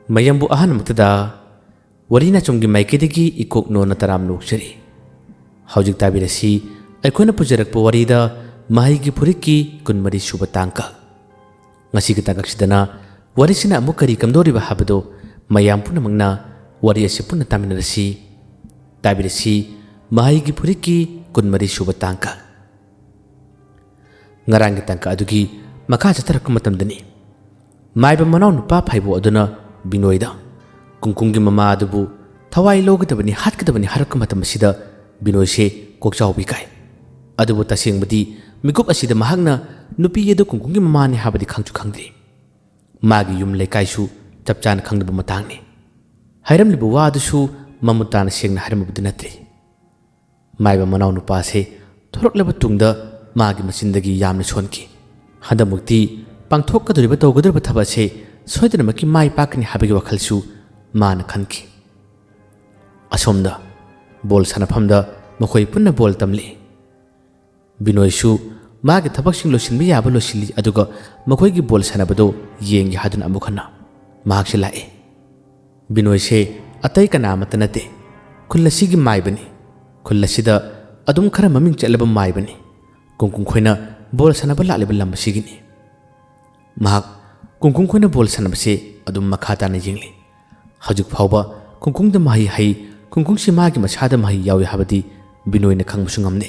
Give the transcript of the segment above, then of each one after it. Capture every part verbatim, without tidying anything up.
ꯃꯌꯥꯝꯕꯨ ꯑꯍꯥꯟꯕꯃꯛꯇꯗ ꯋꯥꯔꯤ ꯅꯥꯆꯣꯝꯒꯤ ꯃꯥꯏꯀꯩꯗꯒꯤ ꯏꯀꯣꯛ ꯅꯣꯟꯅ ꯇꯔꯥꯝꯅ ꯑꯣꯛꯆꯔꯤ꯫ ꯍꯧꯖꯤꯛ ꯇꯥꯕꯤꯔꯁꯤ ꯑꯩꯈꯣꯏꯅ ꯄꯨꯖꯔꯛꯄ ꯋꯥꯔꯤꯗ ꯃꯍꯩꯒꯤ ꯐꯨꯔꯤꯠꯀꯤ ꯀꯨꯟꯃꯔꯤ ꯁꯨꯕ ꯇꯥꯡꯀꯛ꯫ ꯉꯁꯤꯒꯤ ꯇꯥꯡꯀꯛꯁꯤꯗꯅ ꯋꯥꯔꯤꯁꯤꯅ ꯑꯃꯨꯛ ꯀꯔꯤ ꯀꯝꯗꯧꯔꯤꯕ ꯍꯥꯏꯕꯗꯨ ꯃꯌꯥꯝ ꯄꯨꯝꯅꯃꯛꯅ ꯋꯥꯔꯤ ꯑꯁꯤ ꯄꯨꯟꯅ ꯇꯥꯃꯤꯟꯅꯔꯁꯤ꯫ ꯇꯥꯕꯤꯔꯁꯤ ꯃꯍꯩꯒꯤ ꯐꯨꯔꯤꯠꯀꯤ ꯀꯨꯟꯃꯔꯤ ꯁꯨꯕ ꯇꯥꯡꯀꯛ꯫ ꯉꯔꯥꯡꯒꯤ ꯇꯥꯡꯀꯛ ꯑꯗꯨꯒꯤ ꯃꯈꯥ ꯆꯠꯊꯔꯛꯄ ꯃꯇꯝꯗꯅꯤ꯫ ꯃꯥꯏꯕ ꯃꯅꯥꯎ ꯅꯨꯄꯥ ꯐꯥꯏꯕꯣꯛ ꯑꯗꯨꯅ ꯕꯤꯅꯣꯏꯗ ꯀꯨꯡꯀꯨꯡꯒꯤ ꯃꯃꯥ ꯑꯗꯨꯕꯨ ꯊꯋꯥꯏ ꯂꯧꯒꯗꯕꯅꯤ, ꯍꯥꯠꯀꯗꯕꯅꯤ ꯍꯥꯏꯔꯛꯄ ꯃꯇꯝ ꯑꯁꯤꯗ ꯕꯤꯅꯣꯏꯁꯦ ꯀꯣꯛꯆꯥꯎꯕꯤ ꯀꯥꯏ꯫ ꯑꯗꯨꯕꯨ ꯇꯁꯦꯡꯕꯗꯤ ꯃꯤꯀꯨꯞ ꯑꯁꯤꯗ ꯃꯍꯥꯛꯅ ꯅꯨꯄꯤ ꯑꯗꯨ ꯀꯨꯡꯀꯨꯡꯒꯤ ꯃꯃꯥꯅꯤ ꯍꯥꯏꯕꯗꯤ ꯈꯪꯁꯨ ꯈꯪꯗ꯭ꯔꯤ꯫ ꯃꯥꯒꯤ ꯌꯨꯝ ꯂꯩꯀꯥꯏꯁꯨ ꯆꯞ ꯆꯥꯅ ꯈꯪꯗꯕ ꯃꯇꯥꯡꯅꯤ꯫ ꯍꯥꯏꯔꯝꯂꯤꯕ ꯋꯥ ꯑꯗꯨꯁꯨ ꯃꯃꯨꯠ ꯇꯥꯅ ꯁꯦꯡꯅ ꯍꯥꯏꯔꯝꯕꯕꯨꯗꯤ ꯅꯠꯇ꯭ꯔꯤ꯫ ꯃꯥꯏꯕ ꯃꯅꯥꯎ ꯅꯨꯄꯥꯁꯦ ꯊꯣꯔꯛꯂꯕ ꯇꯨꯡꯗ ꯃꯥꯒꯤ ꯃꯆꯤꯟꯗꯒꯤ ꯌꯥꯝꯅ ꯁꯣꯟꯈꯤ꯫ ꯍꯟꯗꯛꯃꯨꯛꯇꯤ ꯄꯥꯡꯊꯣꯛꯀꯗꯧꯔꯤꯕ, ꯇꯧꯒꯗꯧꯔꯤꯕ ꯊꯕꯛ ꯑꯁꯦ ꯁꯣꯏꯗꯅꯃꯛꯀꯤ ꯃꯥꯏ ꯄꯥꯛꯀꯅꯤ ꯍꯥꯏꯕꯒꯤ ꯋꯥꯈꯜꯁꯨ ꯃꯥꯅ ꯈꯟꯈꯤ꯫ ꯑꯁꯣꯝꯗ ꯕꯣꯜ ꯁꯥꯟꯅꯐꯝꯗ ꯃꯈꯣꯏ ꯄꯨꯟꯅ ꯕꯣꯜ ꯇꯝꯂꯤ꯫ ꯕꯤꯅꯣꯏꯁꯨ ꯃꯥꯒꯤ ꯊꯕꯛꯁꯤꯡ ꯂꯣꯏꯁꯤꯟꯕ ꯌꯥꯕ ꯂꯣꯏꯁꯤꯜꯂꯤ, ꯑꯗꯨꯒ ꯃꯈꯣꯏꯒꯤ ꯕꯣꯜ ꯁꯥꯟꯅꯕꯗꯨ ꯌꯦꯡꯒꯦ ꯍꯥꯏꯗꯨꯅ ꯑꯃꯨꯛ ꯍꯟꯅ ꯃꯍꯥꯛꯁꯦ ꯂꯥꯛꯏ꯫ ꯕꯤꯅꯣꯏꯁꯦ ꯑꯇꯩ ꯀꯅꯥ ꯑꯃꯠꯇ ꯅꯠꯇꯦ, ꯈꯨꯜ ꯑꯁꯤꯒꯤ ꯃꯥꯏꯕꯅꯤ꯫ ꯈꯨꯜ ꯑꯁꯤꯗ ꯑꯗꯨꯝ ꯈꯔ ꯃꯃꯤꯡ ꯆꯠꯂꯕ ꯃꯥꯏꯕꯅꯤ꯫ ꯀꯨꯡꯀꯨꯡ ꯈꯣꯏꯅ ꯕꯣꯜ ꯁꯥꯟꯅꯕ ꯂꯥꯛꯂꯤꯕ ꯂꯝ ꯑꯁꯤꯒꯤꯅꯤ꯫ ꯃꯍꯥꯛ ꯀꯨꯡꯀꯨꯡ ꯈꯣꯏꯅ ꯕꯣꯜ ꯁꯥꯟꯅꯕꯁꯦ ꯑꯗꯨꯝ ꯃꯈꯥ ꯇꯥꯅ ꯌꯦꯡꯂꯤ꯫ ꯍꯧꯖꯤꯛ ꯐꯥꯎꯕ ꯀꯨꯡꯀꯨꯡꯗ ꯃꯍꯩ ꯍꯩ, ꯀꯨꯡꯀꯨꯡꯁꯤ ꯃꯥꯒꯤ ꯃꯁꯥꯗ ꯃꯍꯩ ꯌꯥꯎꯏ ꯍꯥꯏꯕꯗꯤ ꯕꯤꯅꯣꯏꯅ ꯈꯪꯕꯁꯨ ꯉꯝꯗꯦ꯫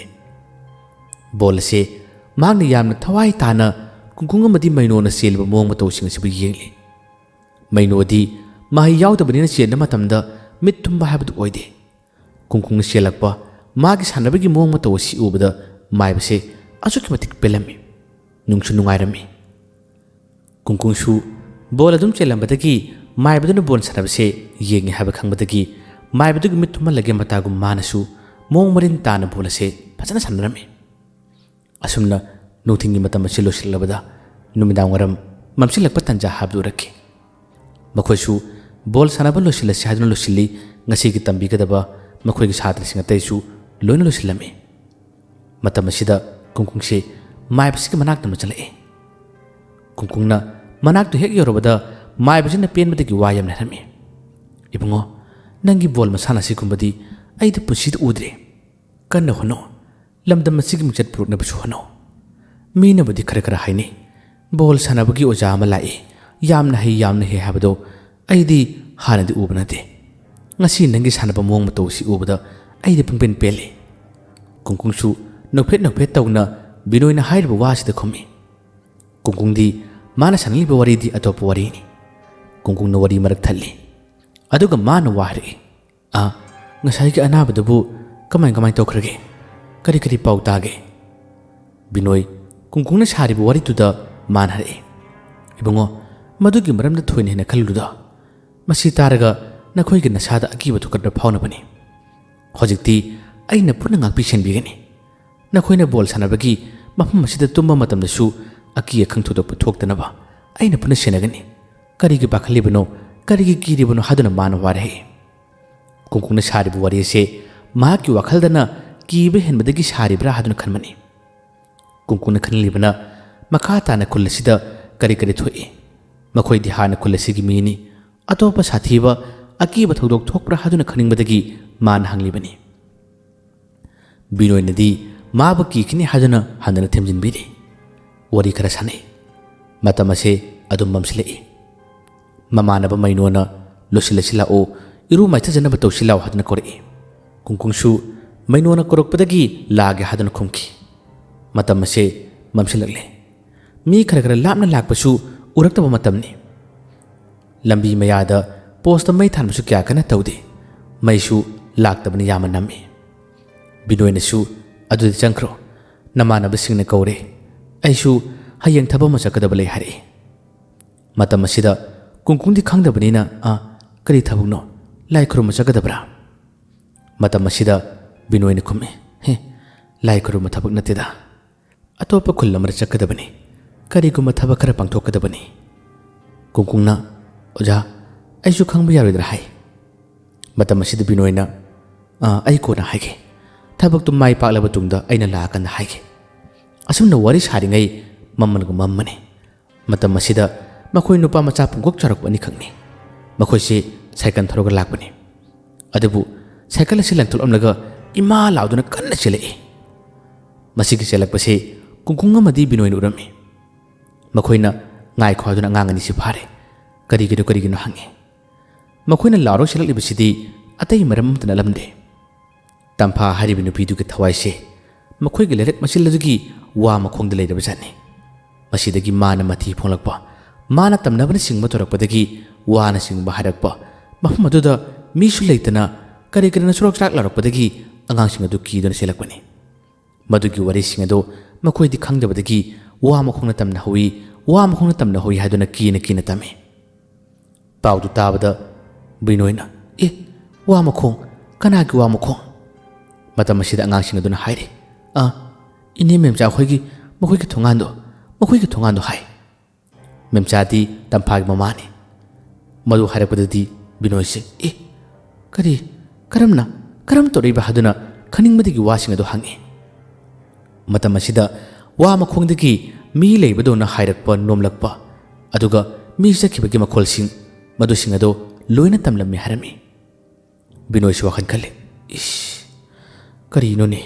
ꯕꯣꯜ ꯑꯁꯦ ꯃꯍꯥꯛꯅ ꯌꯥꯝꯅ ꯊꯋꯥꯏ ꯇꯥꯅ ꯀꯨꯡꯀꯨꯡ ꯑꯃꯗꯤ ꯃꯩꯅꯣꯅ ꯆꯦꯜꯂꯤꯕ ꯃꯑꯣꯡ ꯃꯇꯧꯁꯤꯡ ꯑꯁꯤꯕꯨ ꯌꯦꯡꯂꯤ꯫ ꯃꯩꯅꯣꯗꯤ ꯃꯍꯩ ꯌꯥꯎꯗꯕꯅꯤꯅ ꯆꯦꯟꯕ ꯃꯇꯝꯗ ꯃꯤꯠ ꯊꯨꯝꯕ ꯍꯥꯏꯕꯗꯨ ꯑꯣꯏꯗꯦ꯫ ꯀꯨꯡꯀꯨꯡꯅ ꯆꯦꯜꯂꯛꯄ, ꯃꯥꯒꯤ ꯁꯥꯟꯅꯕꯒꯤ ꯃꯑꯣꯡ ꯃꯇꯧ ꯑꯁꯤ ꯎꯕꯗ ꯃꯥꯏꯕꯁꯦ ꯑꯁꯨꯛꯀꯤ ꯃꯇꯤꯛ ꯄꯦꯜꯂꯝꯃꯤ, ꯅꯨꯡꯁꯨ ꯅꯨꯡꯉꯥꯏꯔꯝꯃꯤ꯫ ꯀꯨꯡꯀꯨꯡꯁꯨ ꯕꯣꯜ ꯑꯗꯨꯝ ꯆꯦꯜꯂꯝꯕꯗꯒꯤ ꯃꯥꯏꯕꯗꯨꯅ ꯕꯣꯜ ꯁꯥꯟꯅꯕꯁꯦ ꯌꯦꯡꯉꯦ ꯍꯥꯏꯕ ꯈꯪꯕꯗꯒꯤ ꯃꯥꯏꯕꯗꯨꯒꯤ ꯃꯤꯠ ꯊꯨꯝꯍꯜꯂꯒꯦ ꯃꯇꯥꯒꯨꯝ ꯃꯥꯅꯁꯨ ꯃꯑꯣꯡ ꯃꯔꯤꯟ ꯇꯥꯅ ꯕꯣꯜ ꯑꯁꯦ ꯐꯖꯅ ꯁꯥꯟꯅꯔꯝꯃꯤ꯫ ꯑꯁꯨꯝꯅ ꯅꯨꯡꯊꯤꯜꯒꯤ ꯃꯇꯝ ꯑꯁꯤ ꯂꯣꯏꯁꯤꯜꯂꯛꯂꯕꯗ ꯅꯨꯃꯤꯗꯥꯡ ꯋꯥꯏꯔꯝ ꯃꯝꯁꯤꯜꯂꯛꯄ ꯇꯥꯟꯖꯥ ꯍꯥꯏꯕꯗꯨ ꯑꯣꯏꯔꯛꯈꯤ꯫ ꯃꯈꯣꯏꯁꯨ ꯕꯣꯜ ꯁꯥꯟꯅꯕ ꯂꯣꯏꯁꯤꯜꯂꯁꯤ ꯍꯥꯏꯗꯨꯅ ꯂꯣꯏꯁꯤꯜꯂꯤ꯫ ꯉꯁꯤꯒꯤ ꯇꯝꯕꯤꯒꯗꯕ ꯃꯈꯣꯏꯒꯤ ꯁꯥꯇ꯭ꯔꯁꯤꯡ ꯑꯇꯩꯁꯨ ꯂꯣꯏꯅ ꯂꯣꯏꯁꯤꯜꯂꯝꯃꯤ꯫ ꯃꯇꯝ ꯑꯁꯤꯗ ꯀꯨꯡꯀꯨꯡꯁꯤ ꯃꯥꯏꯕꯁꯤꯒꯤ ꯃꯅꯥꯛꯇ ꯑꯃ ꯆꯠꯂꯛꯏ꯫ ꯀꯨꯡꯀꯨꯡꯅ ꯃꯅꯥꯛꯇꯨ ꯍꯦꯛ ꯌꯧꯔꯕꯗ ꯃꯥꯏꯕꯁꯤꯅ ꯄꯦꯟꯕꯗꯒꯤ ꯋꯥ ꯌꯥꯝꯅ ꯍꯥꯏꯔꯝꯃꯤ꯫ "ꯏꯕꯨꯡꯉꯣ, ꯅꯪꯒꯤ ꯕꯣꯜ ꯃꯁꯥꯟꯅ ꯑꯁꯤꯒꯨꯝꯕꯗꯤ ꯑꯩꯗꯤ ꯄꯨꯟꯁꯤꯗ ꯎꯗ꯭ꯔꯤ꯫ ꯀꯟꯅ ꯍꯣꯠꯅꯧ꯫ ꯂꯝꯗꯝ ꯑꯁꯤꯒꯤ ꯃꯤꯡꯆꯠ ꯄꯨꯔꯛꯅꯕꯁꯨ ꯍꯣꯠꯅꯧ꯫ ꯃꯤꯅꯕꯨꯗꯤ ꯈꯔ ꯈꯔ ꯍꯥꯏꯅꯩ, ꯕꯣꯜ ꯁꯥꯟꯅꯕꯒꯤ ꯑꯣꯖꯥ ꯑꯃ ꯂꯥꯛꯏ, ꯌꯥꯝꯅ ꯍꯩ, ꯌꯥꯝꯅ ꯍꯩ ꯍꯥꯏꯕꯗꯣ ꯑꯩꯗꯤ ꯍꯥꯟꯅꯗꯤ ꯎꯕ ꯅꯠꯇꯦ꯫ ꯉꯁꯤ ꯅꯪꯒꯤ ꯁꯥꯟꯅꯕ ꯃꯑꯣꯡ ꯃꯇꯧ ꯑꯁꯤ ꯎꯕꯗ ꯑꯩꯗꯤ ꯄꯨꯡꯄꯦꯟ ꯄꯦꯜꯂꯤ꯫" ꯀꯨꯡꯀꯨꯡꯁꯨ ꯅꯣꯛꯐꯦꯠ ꯅꯣꯛꯐꯦꯠ ꯇꯧꯅ ꯕꯤꯅꯣꯏꯅ ꯍꯥꯏꯔꯤꯕ ꯋꯥꯁꯤꯗ ꯈꯨꯝꯃꯤ꯫ ꯀꯨꯡꯀꯨꯡꯗꯤ ꯃꯥꯅ ꯁꯥꯟꯅꯂꯤꯕ ꯋꯥꯔꯤꯗꯤ ꯑꯇꯣꯞꯄ ꯋꯥꯔꯤꯅꯤ꯫ ꯀꯨꯡꯀꯨꯡꯅ ꯋꯥꯔꯤ ꯃꯔꯛ ꯊꯠꯂꯤ꯫ ꯑꯗꯨꯒ ꯃꯥꯅ ꯋꯥ ꯍꯥꯏꯔꯛꯏ꯫ "ꯑꯥ, ꯉꯁꯥꯏꯒꯤ ꯑꯅꯥꯕꯗꯨꯕꯨ ꯀꯃꯥꯏ ꯀꯃꯥꯏ ꯇꯧꯈ꯭ꯔꯒꯦ? ꯀꯔꯤ ꯀꯔꯤ ꯄꯥꯎ ꯇꯥꯒꯦ?" ꯕꯤꯅꯣꯏ ꯀꯨꯡꯀꯨꯡꯅ ꯁꯥꯔꯤꯕ ꯋꯥꯔꯤꯗꯨꯗ ꯃꯥꯅ ꯍꯥꯏꯔꯛꯏ꯫ "ꯏꯕꯨꯡꯉꯣ, ꯃꯗꯨꯒꯤ ꯃꯔꯝꯗ ꯊꯣꯏꯅ ꯍꯦꯟꯅ ꯈꯜꯂꯨꯅꯨꯗ꯫ ꯃꯁꯤ ꯇꯥꯔꯒ ꯅꯈꯣꯏꯒꯤ ꯅꯁꯥꯗ ꯑꯀꯤꯕ ꯊꯨꯀꯠꯄ ꯐꯥꯎꯅꯕꯅꯤ꯫ ꯍꯧꯖꯤꯛꯇꯤ ꯑꯩꯅ ꯄꯨꯟꯅ ꯉꯥꯛꯄꯤ ꯁꯦꯟꯕꯤꯒꯅꯤ꯫ ꯅꯈꯣꯏꯅ ꯕꯣꯜ ꯁꯥꯟꯅꯕꯒꯤ ꯃꯐꯝ ꯑꯁꯤꯗ ꯇꯨꯝꯕ ꯃꯇꯝꯗꯁꯨ ꯑꯀꯤ ꯑꯈꯪ ꯊꯣꯏꯗꯣꯛꯄ ꯊꯣꯛꯇꯅꯕ ꯑꯩꯅ ꯄꯨꯟꯅ ꯁꯦꯟꯅꯒꯅꯤ꯫ ꯀꯔꯤꯒꯤ ꯄꯥꯈꯠꯂꯤꯕꯅꯣ, ꯀꯔꯤꯒꯤ ꯀꯤꯔꯤꯕꯅꯣ?" ꯍꯥꯏꯗꯨꯅ ꯃꯥꯅ ꯋꯥꯔꯛꯏ꯫ ꯀꯨꯡꯀꯨꯡꯅ ꯁꯥꯔꯤꯕ ꯋꯥꯔꯤ ꯑꯁꯤ ꯃꯍꯥꯛꯀꯤ ꯋꯥꯈꯜꯗꯅ ꯀꯤꯕ ꯍꯦꯟꯕꯗꯒꯤ ꯁꯥꯔꯤꯕ꯭ꯔꯥ ꯍꯥꯏꯗꯨꯅ ꯈꯟꯕꯅꯤ꯫ ꯀꯨꯡꯀꯨꯡꯅ ꯈꯜꯂꯤꯕꯅ ꯃꯈꯥ ꯇꯥꯅ ꯈꯨꯜ ꯑꯁꯤꯗ ꯀꯔꯤ ꯀꯔꯤ ꯊꯣꯛꯏ? ꯃꯈꯣꯏꯗꯤ ꯍꯥꯟꯅ ꯈꯨꯜ ꯑꯁꯤꯒꯤ ꯃꯤꯅꯤ꯫ ꯑꯇꯣꯞꯄ ꯁꯥꯊꯤꯕ ꯑꯀꯤꯕ ꯊꯧꯗꯣꯛ ꯊꯣꯛꯄ꯭ꯔꯥ ꯍꯥꯏꯗꯨꯅ ꯈꯪꯅꯤꯡꯕꯗꯒꯤ ꯃꯥꯅ ꯍꯪꯂꯤꯕꯅꯤ꯫ ꯕꯤꯅꯣꯏꯅꯗꯤ ꯃꯥꯕꯨ ꯀꯤꯈꯤꯅꯤ ꯍꯥꯏꯗꯨꯅ ꯍꯟꯗꯅ ꯊꯦꯝꯖꯤꯟꯕꯤꯔꯤ꯫ ꯋꯥꯔꯤ ꯈꯔ ꯁꯥꯟꯅꯩ꯫ ꯃꯇꯝ ꯑꯁꯦ ꯑꯗꯨꯝ ꯃꯝꯁꯤꯜꯂꯛꯏ꯫ ꯃꯃꯥꯟꯅꯕ ꯃꯩꯅꯣꯅ "ꯂꯣꯏꯁꯤꯜꯂꯁꯤ ꯂꯥꯛꯑꯣ, ꯏꯔꯨ ꯃꯥꯏꯊꯖꯅꯕ ꯇꯧꯁꯤ ꯂꯥꯛꯑꯣ" ꯍꯥꯏꯗꯨꯅ ꯀꯧꯔꯛꯏ꯫ ꯀꯨꯡꯀꯨꯡꯁꯨ ꯃꯩꯅꯣꯅ ꯀꯧꯔꯛꯄꯗꯒꯤ ꯂꯥꯛꯑꯒꯦ ꯍꯥꯏꯗꯨꯅ ꯈꯨꯝꯈꯤ꯫ ꯃꯇꯝ ꯑꯁꯦ ꯃꯝꯁꯤꯜꯂꯛꯂꯦ꯫ ꯃꯤ ꯈꯔ ꯈꯔ ꯂꯥꯞꯅ ꯂꯥꯛꯄꯁꯨ ꯎꯔꯛꯇꯕ ꯃꯇꯝꯅꯤ꯫ ꯂꯝꯕꯤ ꯃꯌꯥꯗ ꯄꯣꯁꯇ ꯃꯩ ꯊꯥꯟꯕꯁꯨ ꯀꯌꯥ ꯀꯟꯅ ꯇꯧꯗꯦ꯫ ꯃꯩꯁꯨ ꯂꯥꯛꯇꯕꯅ ꯌꯥꯝꯅ ꯅꯝꯃꯤ꯫ ꯕꯤꯅꯣꯏꯅꯁꯨ "ꯑꯗꯨꯗꯤ ꯆꯪꯈ꯭ꯔꯣ, ꯅꯃꯥꯟꯅꯕꯁꯤꯡꯅ ꯀꯧꯔꯦ, ꯑꯩꯁꯨ ꯍꯌꯦꯡ ꯊꯕꯛ ꯑꯃ ꯆꯠꯀꯗꯕ ꯂꯩ" ꯍꯥꯏꯔꯛꯏ꯫ ꯃꯇꯝ ꯑꯁꯤꯗ ꯀꯨꯡꯀꯨꯡꯗꯤ ꯈꯪꯗꯕꯅꯤꯅ, "ꯑ, ꯀꯔꯤ ꯊꯕꯛꯅꯣ? ꯂꯥꯏ ꯈꯨꯔꯨꯝꯕ ꯆꯠꯀꯗꯕ꯭ꯔꯥ?" ꯃꯇꯝ ꯑꯁꯤꯗ ꯕꯤꯅꯣꯏꯅ ꯈꯨꯝꯃꯤ, "ꯍꯦ, ꯂꯥꯏ ꯈꯨꯔꯨꯝꯕ ꯊꯕꯛ ꯅꯠꯇꯦꯗ, ꯑꯇꯣꯞꯄ ꯈꯨꯜ ꯑꯃꯗ ꯆꯠꯀꯗꯕꯅꯤ, ꯀꯔꯤꯒꯨꯝꯕ ꯊꯕꯛ ꯈꯔ ꯄꯥꯡꯊꯣꯛꯀꯗꯕꯅꯤ꯫" ꯀꯨꯡꯀꯨꯡꯅ, "ꯑꯣꯖꯥ, ꯑꯩꯁꯨ ꯈꯪꯕ ꯌꯥꯔꯣꯏꯗ꯭ꯔꯥ?" ꯍꯥꯏ꯫ ꯃꯇꯝ ꯑꯁꯤꯗ ꯕꯤꯅꯣꯏꯅ, "ꯑ, ꯑꯩ ꯀꯣꯟꯅ ꯍꯥꯏꯒꯦ, ꯊꯕꯛꯇꯨ ꯃꯥꯏ ꯄꯥꯛꯂꯕ ꯇꯨꯡꯗ ꯑꯩꯅ ꯂꯥꯛꯑꯀꯥꯟꯗ ꯍꯥꯏꯒꯦ꯫" ꯑꯁꯨꯝꯅ ꯋꯥꯔꯤ ꯁꯥꯔꯤꯉꯩ ꯃꯝꯃꯒ ꯃꯝꯃꯅꯤ꯫ ꯃꯇꯝ ꯑꯁꯤꯗ ꯃꯈꯣꯏ ꯅꯨꯄꯥ ꯃꯆꯥ ꯄꯨꯡꯀꯣꯛ ꯆꯥꯎꯔꯛꯄ ꯑꯅꯤꯈꯛꯅꯤ꯫ ꯃꯈꯣꯏꯁꯦ ꯁꯥꯏꯀꯜ ꯊꯧꯔꯒ ꯂꯥꯛꯄꯅꯤ꯫ ꯑꯗꯨꯕꯨ ꯁꯥꯏꯀꯜ ꯑꯁꯤ ꯂꯪꯊꯣꯛꯂꯝꯂꯒ "ꯏꯃꯥ" ꯂꯥꯎꯗꯨꯅ ꯀꯟꯅ ꯆꯦꯜꯂꯛꯏ꯫ ꯃꯁꯤꯒꯤ ꯆꯦꯜꯂꯛꯄꯁꯤ ꯀꯨꯡꯀꯨꯡ ꯑꯃꯗꯤ ꯕꯤꯅꯣꯏꯅ ꯎꯔꯝꯃꯤ꯫ ꯃꯈꯣꯏꯅ "ꯉꯥꯏꯈꯣ" ꯍꯥꯏꯗꯨꯅ ꯑꯉꯥꯡ ꯑꯅꯤꯁꯤ ꯐꯥꯔꯦ꯫ "ꯀꯔꯤꯒꯤꯅꯣ, ꯀꯔꯤꯒꯤꯅꯣ?" ꯍꯪꯉꯤ꯫ ꯃꯈꯣꯏꯅ ꯂꯥꯎꯔꯒ ꯆꯦꯜꯂꯛꯂꯤꯕꯁꯤꯗꯤ ꯑꯇꯩ ꯃꯔꯝ ꯑꯃꯠꯇ ꯅꯠꯂꯝꯗꯦ꯫ ꯇꯝꯐꯥ ꯍꯥꯏꯔꯤꯕ ꯅꯨꯄꯤꯗꯨꯒꯤ ꯊꯋꯥꯏꯁꯦ ꯃꯈꯣꯏꯒꯤ ꯂꯥꯏꯔꯛ ꯃꯆꯤꯜ ꯑꯗꯨꯒꯤ ꯋꯥ ꯃꯈꯣꯡꯗ ꯂꯩꯔꯕꯖꯥꯠꯅꯤ꯫ ꯃꯁꯤꯗꯒꯤ ꯃꯥꯅ ꯃꯊꯤ ꯐꯣꯡꯂꯛꯄ, ꯃꯥꯅ ꯇꯝꯅꯕꯅꯆꯤꯡꯕ ꯇꯧꯔꯛꯄꯗꯒꯤ ꯋꯥꯅꯆꯤꯡꯕ ꯍꯥꯏꯔꯛꯄ, ꯃꯐꯝ ꯑꯗꯨꯗ ꯃꯤꯁꯨ ꯂꯩꯇꯅ ꯀꯔꯤ ꯀꯔꯤꯅꯣ ꯆꯨꯔꯥꯛ ꯆꯨꯔꯥꯛ ꯂꯥꯎꯔꯛꯄꯗꯒꯤ ꯑꯉꯥꯡꯁꯤꯡ ꯑꯗꯨ ꯀꯤꯗꯨꯅ ꯆꯦꯜꯂꯛꯄꯅꯤ꯫ ꯃꯗꯨꯒꯤ ꯋꯥꯔꯤꯁꯤꯡ ꯑꯗꯨ ꯃꯈꯣꯏꯗꯤ ꯈꯪꯗꯕꯗꯒꯤ ꯋꯥ ꯃꯈꯣꯡꯅ ꯇꯝꯅꯍꯧꯏ, ꯋꯥ ꯃꯈꯣꯡꯅ ꯇꯝꯅꯍꯧꯏ ꯍꯥꯏꯗꯨꯅ ꯀꯤꯅ ꯀꯤꯅ ꯇꯝꯃꯤ꯫ ꯄꯥꯎꯗꯨ ꯇꯥꯕꯗ ꯕꯤꯅꯣꯏꯅ, "ꯑꯦ, ꯋꯥ ꯃꯈꯣꯡ? ꯀꯅꯥꯒꯤ ꯋꯥ ꯃꯈꯣꯡ?" ꯃꯇꯝ ꯑꯁꯤꯗ ꯑꯉꯥꯡꯁꯤꯡ ꯑꯗꯨꯅ ꯍꯥꯏꯔꯤ, "ꯑ, ꯏꯅꯦ ꯃꯦꯝꯆꯥ ꯈꯣꯏꯒꯤ, ꯃꯈꯣꯏꯒꯤ ꯊꯣꯡꯒꯥꯟꯗꯣ, ꯃꯈꯣꯏꯒꯤ ꯊꯣꯡꯒꯥꯟꯗꯣ" ꯍꯥꯏ꯫ ꯃꯦꯝꯆꯥꯗꯤ ꯇꯝꯐꯥꯒꯤ ꯃꯃꯥꯅꯤ꯫ ꯃꯗꯨ ꯍꯥꯏꯔꯛꯄꯗꯗꯤ ꯕꯤꯅꯣꯏꯁꯦ, "ꯑꯦ, ꯀꯔꯤ, ꯀꯔꯝꯅ, ꯀꯔꯝ ꯇꯧꯔꯛꯏꯕ?" ꯍꯥꯏꯗꯨꯅ ꯈꯪꯅꯤꯡꯕꯗꯒꯤ ꯋꯥꯁꯤꯡ ꯑꯗꯨ ꯍꯪꯉꯤ꯫ ꯃꯇꯝ ꯑꯁꯤꯗ ꯋꯥ ꯃꯈꯣꯡꯗꯒꯤ ꯃꯤ ꯂꯩꯕꯗꯧꯅ ꯍꯥꯏꯔꯛꯄ, ꯅꯣꯝꯂꯛꯄ, ꯑꯗꯨꯒ ꯃꯤ ꯆꯠꯈꯤꯕꯒꯤ ꯃꯈꯣꯜꯁꯤꯡ, ꯃꯗꯨꯁꯤꯡ ꯑꯗꯨ ꯂꯣꯏꯅ ꯇꯝꯂꯝꯃꯤ ꯍꯥꯏꯔꯝꯃꯤ꯫ ꯕꯤꯅꯣꯏꯁꯨ ꯋꯥꯈꯜ ꯈꯜꯂꯤ, "ꯏꯁ, ꯀꯔꯤꯅꯣꯅꯦ?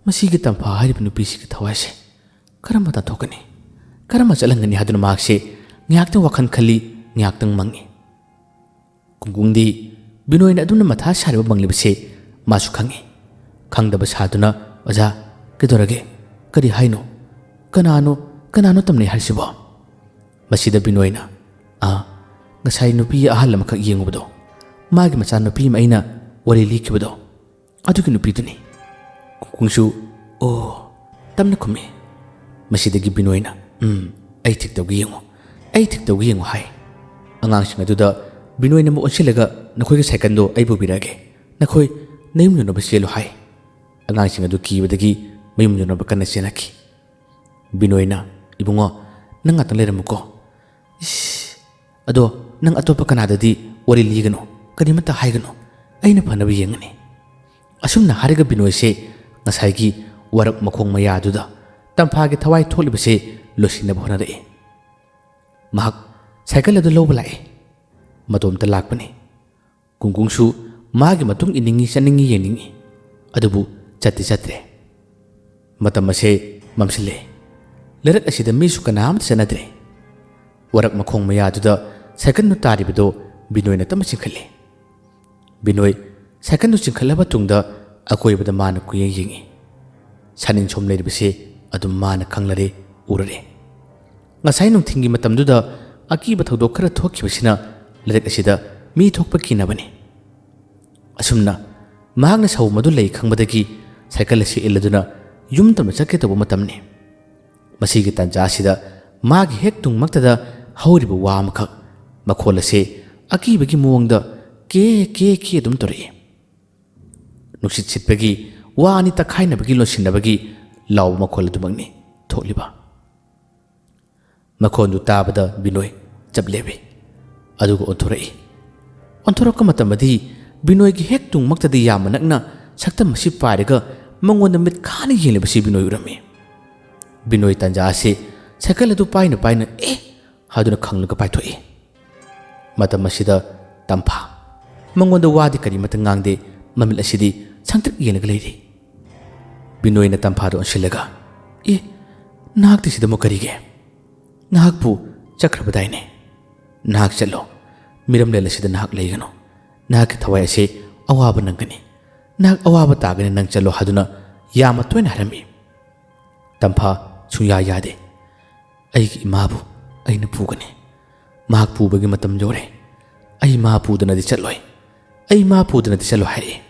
ꯃꯁꯤꯒꯤ ꯇꯝꯐꯥ ꯍꯥꯏꯔꯤꯕ ꯅꯨꯄꯤꯁꯤꯒꯤ ꯊꯋꯥꯏꯁꯦ ꯀꯔꯝꯕ ꯇꯥꯟꯊꯣꯛꯀꯅꯤ? ꯀꯔꯝꯕ ꯆꯠꯍꯟꯒꯅꯤ?" ꯍꯥꯏꯗꯨꯅ ꯃꯍꯥꯛꯁꯦ ꯉꯥꯏꯍꯥꯛꯇꯪ ꯋꯥꯈꯜ ꯈꯜꯂꯤ, ꯉꯥꯏꯍꯥꯛꯇꯪ ꯃꯪꯉꯤ꯫ ꯀꯨꯡꯀꯨꯡꯗꯤ ꯕꯤꯅꯣꯏꯅ ꯑꯗꯨꯝꯅ ꯃꯊꯥ ꯁꯥꯔꯤꯕ ꯃꯪꯂꯤꯕꯁꯦ ꯃꯥꯁꯨ ꯈꯪꯉꯤ꯫ ꯈꯪꯗꯕ ꯁꯥꯗꯨꯅ, "ꯑꯣꯖꯥ, ꯀꯩꯗꯧꯔꯒꯦ? ꯀꯔꯤ ꯍꯥꯏꯅꯣ? ꯀꯅꯥꯅꯣ, ꯀꯅꯥꯅꯣ ꯇꯝꯅꯩ ꯍꯥꯏꯔꯤꯁꯤꯕꯣ?" ꯃꯁꯤꯗ ꯕꯤꯅꯣꯏꯅ, "ꯑꯥ, ꯉꯁꯥꯏ ꯅꯨꯄꯤ ꯑꯍꯜ ꯑꯃꯈꯛ ꯌꯦꯡꯉꯨꯕꯗꯣ, ꯃꯥꯒꯤ ꯃꯆꯥꯅꯨꯄꯤ ꯑꯃ ꯑꯩꯅ ꯋꯥꯔꯤ ꯂꯤꯈꯤꯕꯗꯣ, ꯑꯗꯨꯒꯤ ꯅꯨꯄꯤꯗꯨꯅꯤ꯫" ꯀꯨꯡꯀꯨꯡꯁꯨ, "ꯑꯣ," ꯇꯞꯅ ꯈꯨꯝꯃꯤ꯫ ꯃꯁꯤꯗꯒꯤ ꯕꯤꯅꯣꯏꯅ, "ꯎꯝ, ꯑꯩ ꯊꯤꯛ ꯇꯧꯒꯦ ꯌꯦꯡꯉꯨ, ꯑꯩ ꯊꯤꯛ ꯇꯧꯒꯦ ꯌꯦꯡꯉꯨ" ꯍꯥꯏ꯫ ꯑꯉꯥꯡꯁꯤꯡ ꯑꯗꯨꯗ ꯕꯤꯅꯣꯏꯅ ꯑꯃꯨꯛ ꯑꯣꯟꯁꯤꯜꯂꯒ, "ꯅꯈꯣꯏꯒꯤ ꯁꯥꯏꯀꯜꯗꯣ ꯑꯩ ꯄꯨꯕꯤꯔꯛꯑꯒꯦ, ꯅꯈꯣꯏ ꯅꯌꯨꯝ ꯌꯧꯅꯕ ꯆꯦꯜꯂꯨ" ꯍꯥꯏ꯫ ꯑꯉꯥꯡꯁꯤꯡ ꯑꯗꯨ ꯀꯤꯕꯗꯒꯤ ꯃꯌꯨꯝ ꯌꯧꯅꯕ ꯀꯟꯅ ꯆꯦꯟꯅꯈꯤ꯫ ꯕꯤꯅꯣꯏꯅ, "ꯏꯕꯨꯡꯉꯣ, ꯅꯪ ꯉꯥꯛꯇꯪ ꯂꯩꯔꯝꯃꯨꯀꯣ꯫ ꯏꯁ, ꯑꯗꯣ ꯅꯪ ꯑꯇꯣꯞꯄ ꯀꯅꯥꯗꯗꯤ ꯋꯥꯔꯤ ꯂꯤꯒꯅꯨ, ꯀꯔꯤꯃꯠꯇ ꯍꯥꯏꯒꯅꯨ꯫ ꯑꯩꯅ ꯐꯅꯕ ꯌꯦꯡꯒꯅꯤ꯫" ꯑꯁꯨꯝꯅ ꯍꯥꯏꯔꯒ ꯕꯤꯅꯣꯏꯁꯦ ꯉꯁꯥꯏꯒꯤ ꯋꯥꯔꯛ ꯃꯈꯣꯡ ꯃꯌꯥꯗꯨꯗ ꯇꯝꯐꯥꯒꯤ ꯊꯋꯥꯏ ꯊꯣꯛꯂꯤꯕꯁꯦ ꯂꯣꯏꯁꯤꯟꯅꯕ ꯍꯣꯠꯅꯔꯛꯏ꯫ ꯃꯍꯥꯛ ꯁꯥꯏꯀꯜ ꯑꯗꯨ ꯂꯧꯕ ꯂꯥꯛꯏ꯫ ꯃꯇꯣꯝꯇ ꯂꯥꯛꯄꯅꯤ꯫ ꯀꯨꯡꯀꯨꯡꯁꯨ ꯃꯥꯒꯤ ꯃꯇꯨꯡ ꯏꯟꯅꯤꯡꯏ, ꯆꯠꯅꯤꯡꯏ, ꯌꯦꯡꯅꯤꯡꯏ꯫ ꯑꯗꯨꯕꯨ ꯆꯠꯇꯤ ꯆꯠꯇ꯭ꯔꯦ꯫ ꯃꯇꯝ ꯑꯁꯦ ꯃꯝꯁꯤꯜꯂꯦ꯫ ꯂꯩꯔꯛ ꯑꯁꯤꯗ ꯃꯤꯁꯨ ꯀꯅꯥ ꯑꯃꯠꯇ ꯆꯠꯅꯗ꯭ꯔꯦ꯫ ꯋꯥꯔꯛ ꯃꯈꯣꯡ ꯃꯌꯥꯗꯨꯗ ꯁꯥꯏꯀꯜꯗꯨ ꯇꯥꯔꯤꯕꯗꯨ ꯕꯤꯅꯣꯏꯅ ꯇꯞꯅ ꯆꯤꯡꯈꯠꯂꯤ꯫ ꯕꯤꯅꯣꯏ ꯁꯥꯏꯀꯜꯗꯨ ꯆꯤꯡꯈꯠꯂꯕ ꯇꯨꯡꯗ ꯑꯀꯣꯏꯕꯗ ꯃꯥꯅ ꯀꯨꯌꯦꯡ ꯌꯦꯡꯏ꯫ ꯁꯥꯅꯤꯡ ꯁꯣꯝ ꯂꯩꯔꯤꯕꯁꯤ ꯑꯗꯨꯝ ꯃꯥꯅ ꯈꯪꯂꯔꯦ, ꯎꯔꯔꯦ꯫ ꯉꯁꯥꯏ ꯅꯨꯡꯊꯤꯜꯒꯤ ꯃꯇꯝꯗꯨꯗ ꯑꯀꯤꯕ ꯊꯧꯗꯣꯛ ꯈꯔ ꯊꯣꯛꯈꯤꯕꯁꯤꯅ ꯂꯩꯔꯛ ꯑꯁꯤꯗ ꯃꯤ ꯊꯣꯛꯄ ꯀꯤꯅꯕꯅꯤ꯫ ꯑꯁꯨꯝꯅ ꯃꯍꯥꯛꯅ ꯁꯥꯎꯝ ꯑꯗꯨ ꯂꯩ ꯈꯪꯕꯗꯒꯤ ꯁꯥꯏꯀꯜ ꯑꯁꯤ ꯏꯜꯂꯗꯨꯅ ꯌꯨꯝ ꯇꯝꯅ ꯆꯠꯀꯦ ꯇꯧꯕ ꯃꯇꯝꯅꯤ꯫ ꯃꯁꯤꯒꯤ ꯇꯥꯟꯖꯥ ꯑꯁꯤꯗ ꯃꯥꯒꯤ ꯍꯦꯛ ꯇꯨꯡꯃꯛꯇꯗ ꯍꯧꯔꯤꯕ ꯋꯥ ꯑꯃꯈꯛ ꯃꯈꯣꯜ ꯑꯁꯤ ꯑꯀꯤꯕꯒꯤ ꯃꯑꯣꯡꯗ ꯀꯦ ꯀꯦ ꯀꯦ ꯑꯗꯨꯝ ꯇꯧꯔꯛꯏ꯫ ꯅꯨꯡꯁꯤꯠ ꯁꯤꯠꯄꯒꯤ ꯋꯥ ꯑꯅꯤ ꯇꯛꯈꯥꯏꯅꯕꯒꯤ, ꯂꯣꯟꯁꯤꯟꯅꯕꯒꯤ ꯂꯥꯎꯕ ꯃꯈꯣꯜ ꯑꯗꯨꯃꯛꯅꯤ ꯊꯣꯛꯂꯤꯕ꯫ ꯃꯈꯣꯟꯗꯨ ꯇꯥꯕꯗ ꯕꯤꯅꯣꯏ ꯆꯞ ꯂꯦꯞꯄꯤ꯫ ꯑꯗꯨꯒ ꯑꯣꯟꯊꯣꯔꯛꯏ꯫ ꯑꯣꯟꯊꯣꯔꯛꯄ ꯃꯇꯝꯗꯗꯤ ꯕꯤꯅꯣꯏꯒꯤ ꯍꯦꯛ ꯇꯨꯡꯃꯛꯇꯗꯤ ꯌꯥꯝꯅ ꯅꯛꯅ ꯁꯛꯇꯝ ꯑꯁꯤ ꯄꯥꯏꯔꯒ ꯃꯉꯣꯟꯗ ꯃꯤꯠ ꯈꯥꯅ ꯌꯦꯡꯂꯤꯕꯁꯤ ꯕꯤꯅꯣꯏ ꯎꯔꯝꯃꯤ꯫ ꯕꯤꯅꯣꯏ ꯇꯥꯟꯖꯥ ꯑꯁꯤ ꯁꯥꯏꯀꯜ ꯑꯗꯨ ꯄꯥꯏꯅ ꯄꯥꯏꯅ "ꯑꯦ!" ꯍꯥꯏꯗꯨꯅ ꯈꯪꯂꯒ ꯄꯥꯏꯊꯣꯛꯏ꯫ ꯃꯇꯝ ꯑꯁꯤꯗ ꯇꯝꯐꯥ ꯃꯉꯣꯟꯗ ꯋꯥꯗꯤ ꯀꯔꯤꯃꯠꯇ ꯉꯥꯡꯗꯦ, ꯃꯃꯤꯠ ꯑꯁꯤꯗꯤ ꯁꯪꯇ꯭ꯔꯤꯛ ꯌꯦꯡꯂꯒ ꯂꯩꯔꯤ꯫ ꯕꯤꯅꯣꯏꯅ ꯇꯝꯐꯥꯗꯨ ꯑꯣꯟꯁꯤꯜꯂꯒ, "ꯑꯦ, ꯅꯍꯥꯛꯇꯤ ꯁꯤꯗ ꯑꯃꯨꯛ ꯀꯔꯤꯒꯤ? ꯅꯍꯥꯛꯄꯨ ꯆꯠꯈ꯭ꯔꯕꯗꯥꯏꯅꯦ? ꯅꯍꯥꯛ ꯆꯠꯂꯣ, ꯃꯤꯔꯝꯂꯦꯟ ꯑꯁꯤꯗ ꯅꯍꯥꯛ ꯂꯩꯒꯅꯨ꯫ ꯅꯍꯥꯛꯀꯤ ꯊꯋꯥꯏ ꯑꯁꯤ ꯑꯋꯥꯕ ꯅꯪꯒꯅꯤ꯫ ꯅꯍꯥꯛ ꯑꯋꯥꯕ ꯇꯥꯒꯅꯤ ꯅꯪ ꯆꯠꯂꯣ" ꯍꯥꯏꯗꯨꯅ ꯌꯥꯝꯅ ꯇꯣꯏꯅ ꯍꯥꯏꯔꯝꯃꯤ꯫ ꯇꯝꯐꯥ ꯁꯨꯡꯌꯥ ꯌꯥꯗꯦ꯫ "ꯑꯩꯒꯤ ꯏꯃꯥꯕꯨ ꯑꯩꯅ ꯄꯨꯒꯅꯤ꯫ ꯃꯍꯥꯛ ꯄꯨꯕꯒꯤ ꯃꯇꯝ ꯌꯧꯔꯦ꯫ ꯑꯩ ꯃꯥ ꯄꯨꯗꯅꯗꯤ ꯆꯠꯂꯣꯏ꯫ ꯑꯩ ꯃꯥ ꯄꯨꯗꯅꯗꯤ ꯆꯠꯂꯣꯏ" ꯍꯥꯏꯔꯛꯏ꯫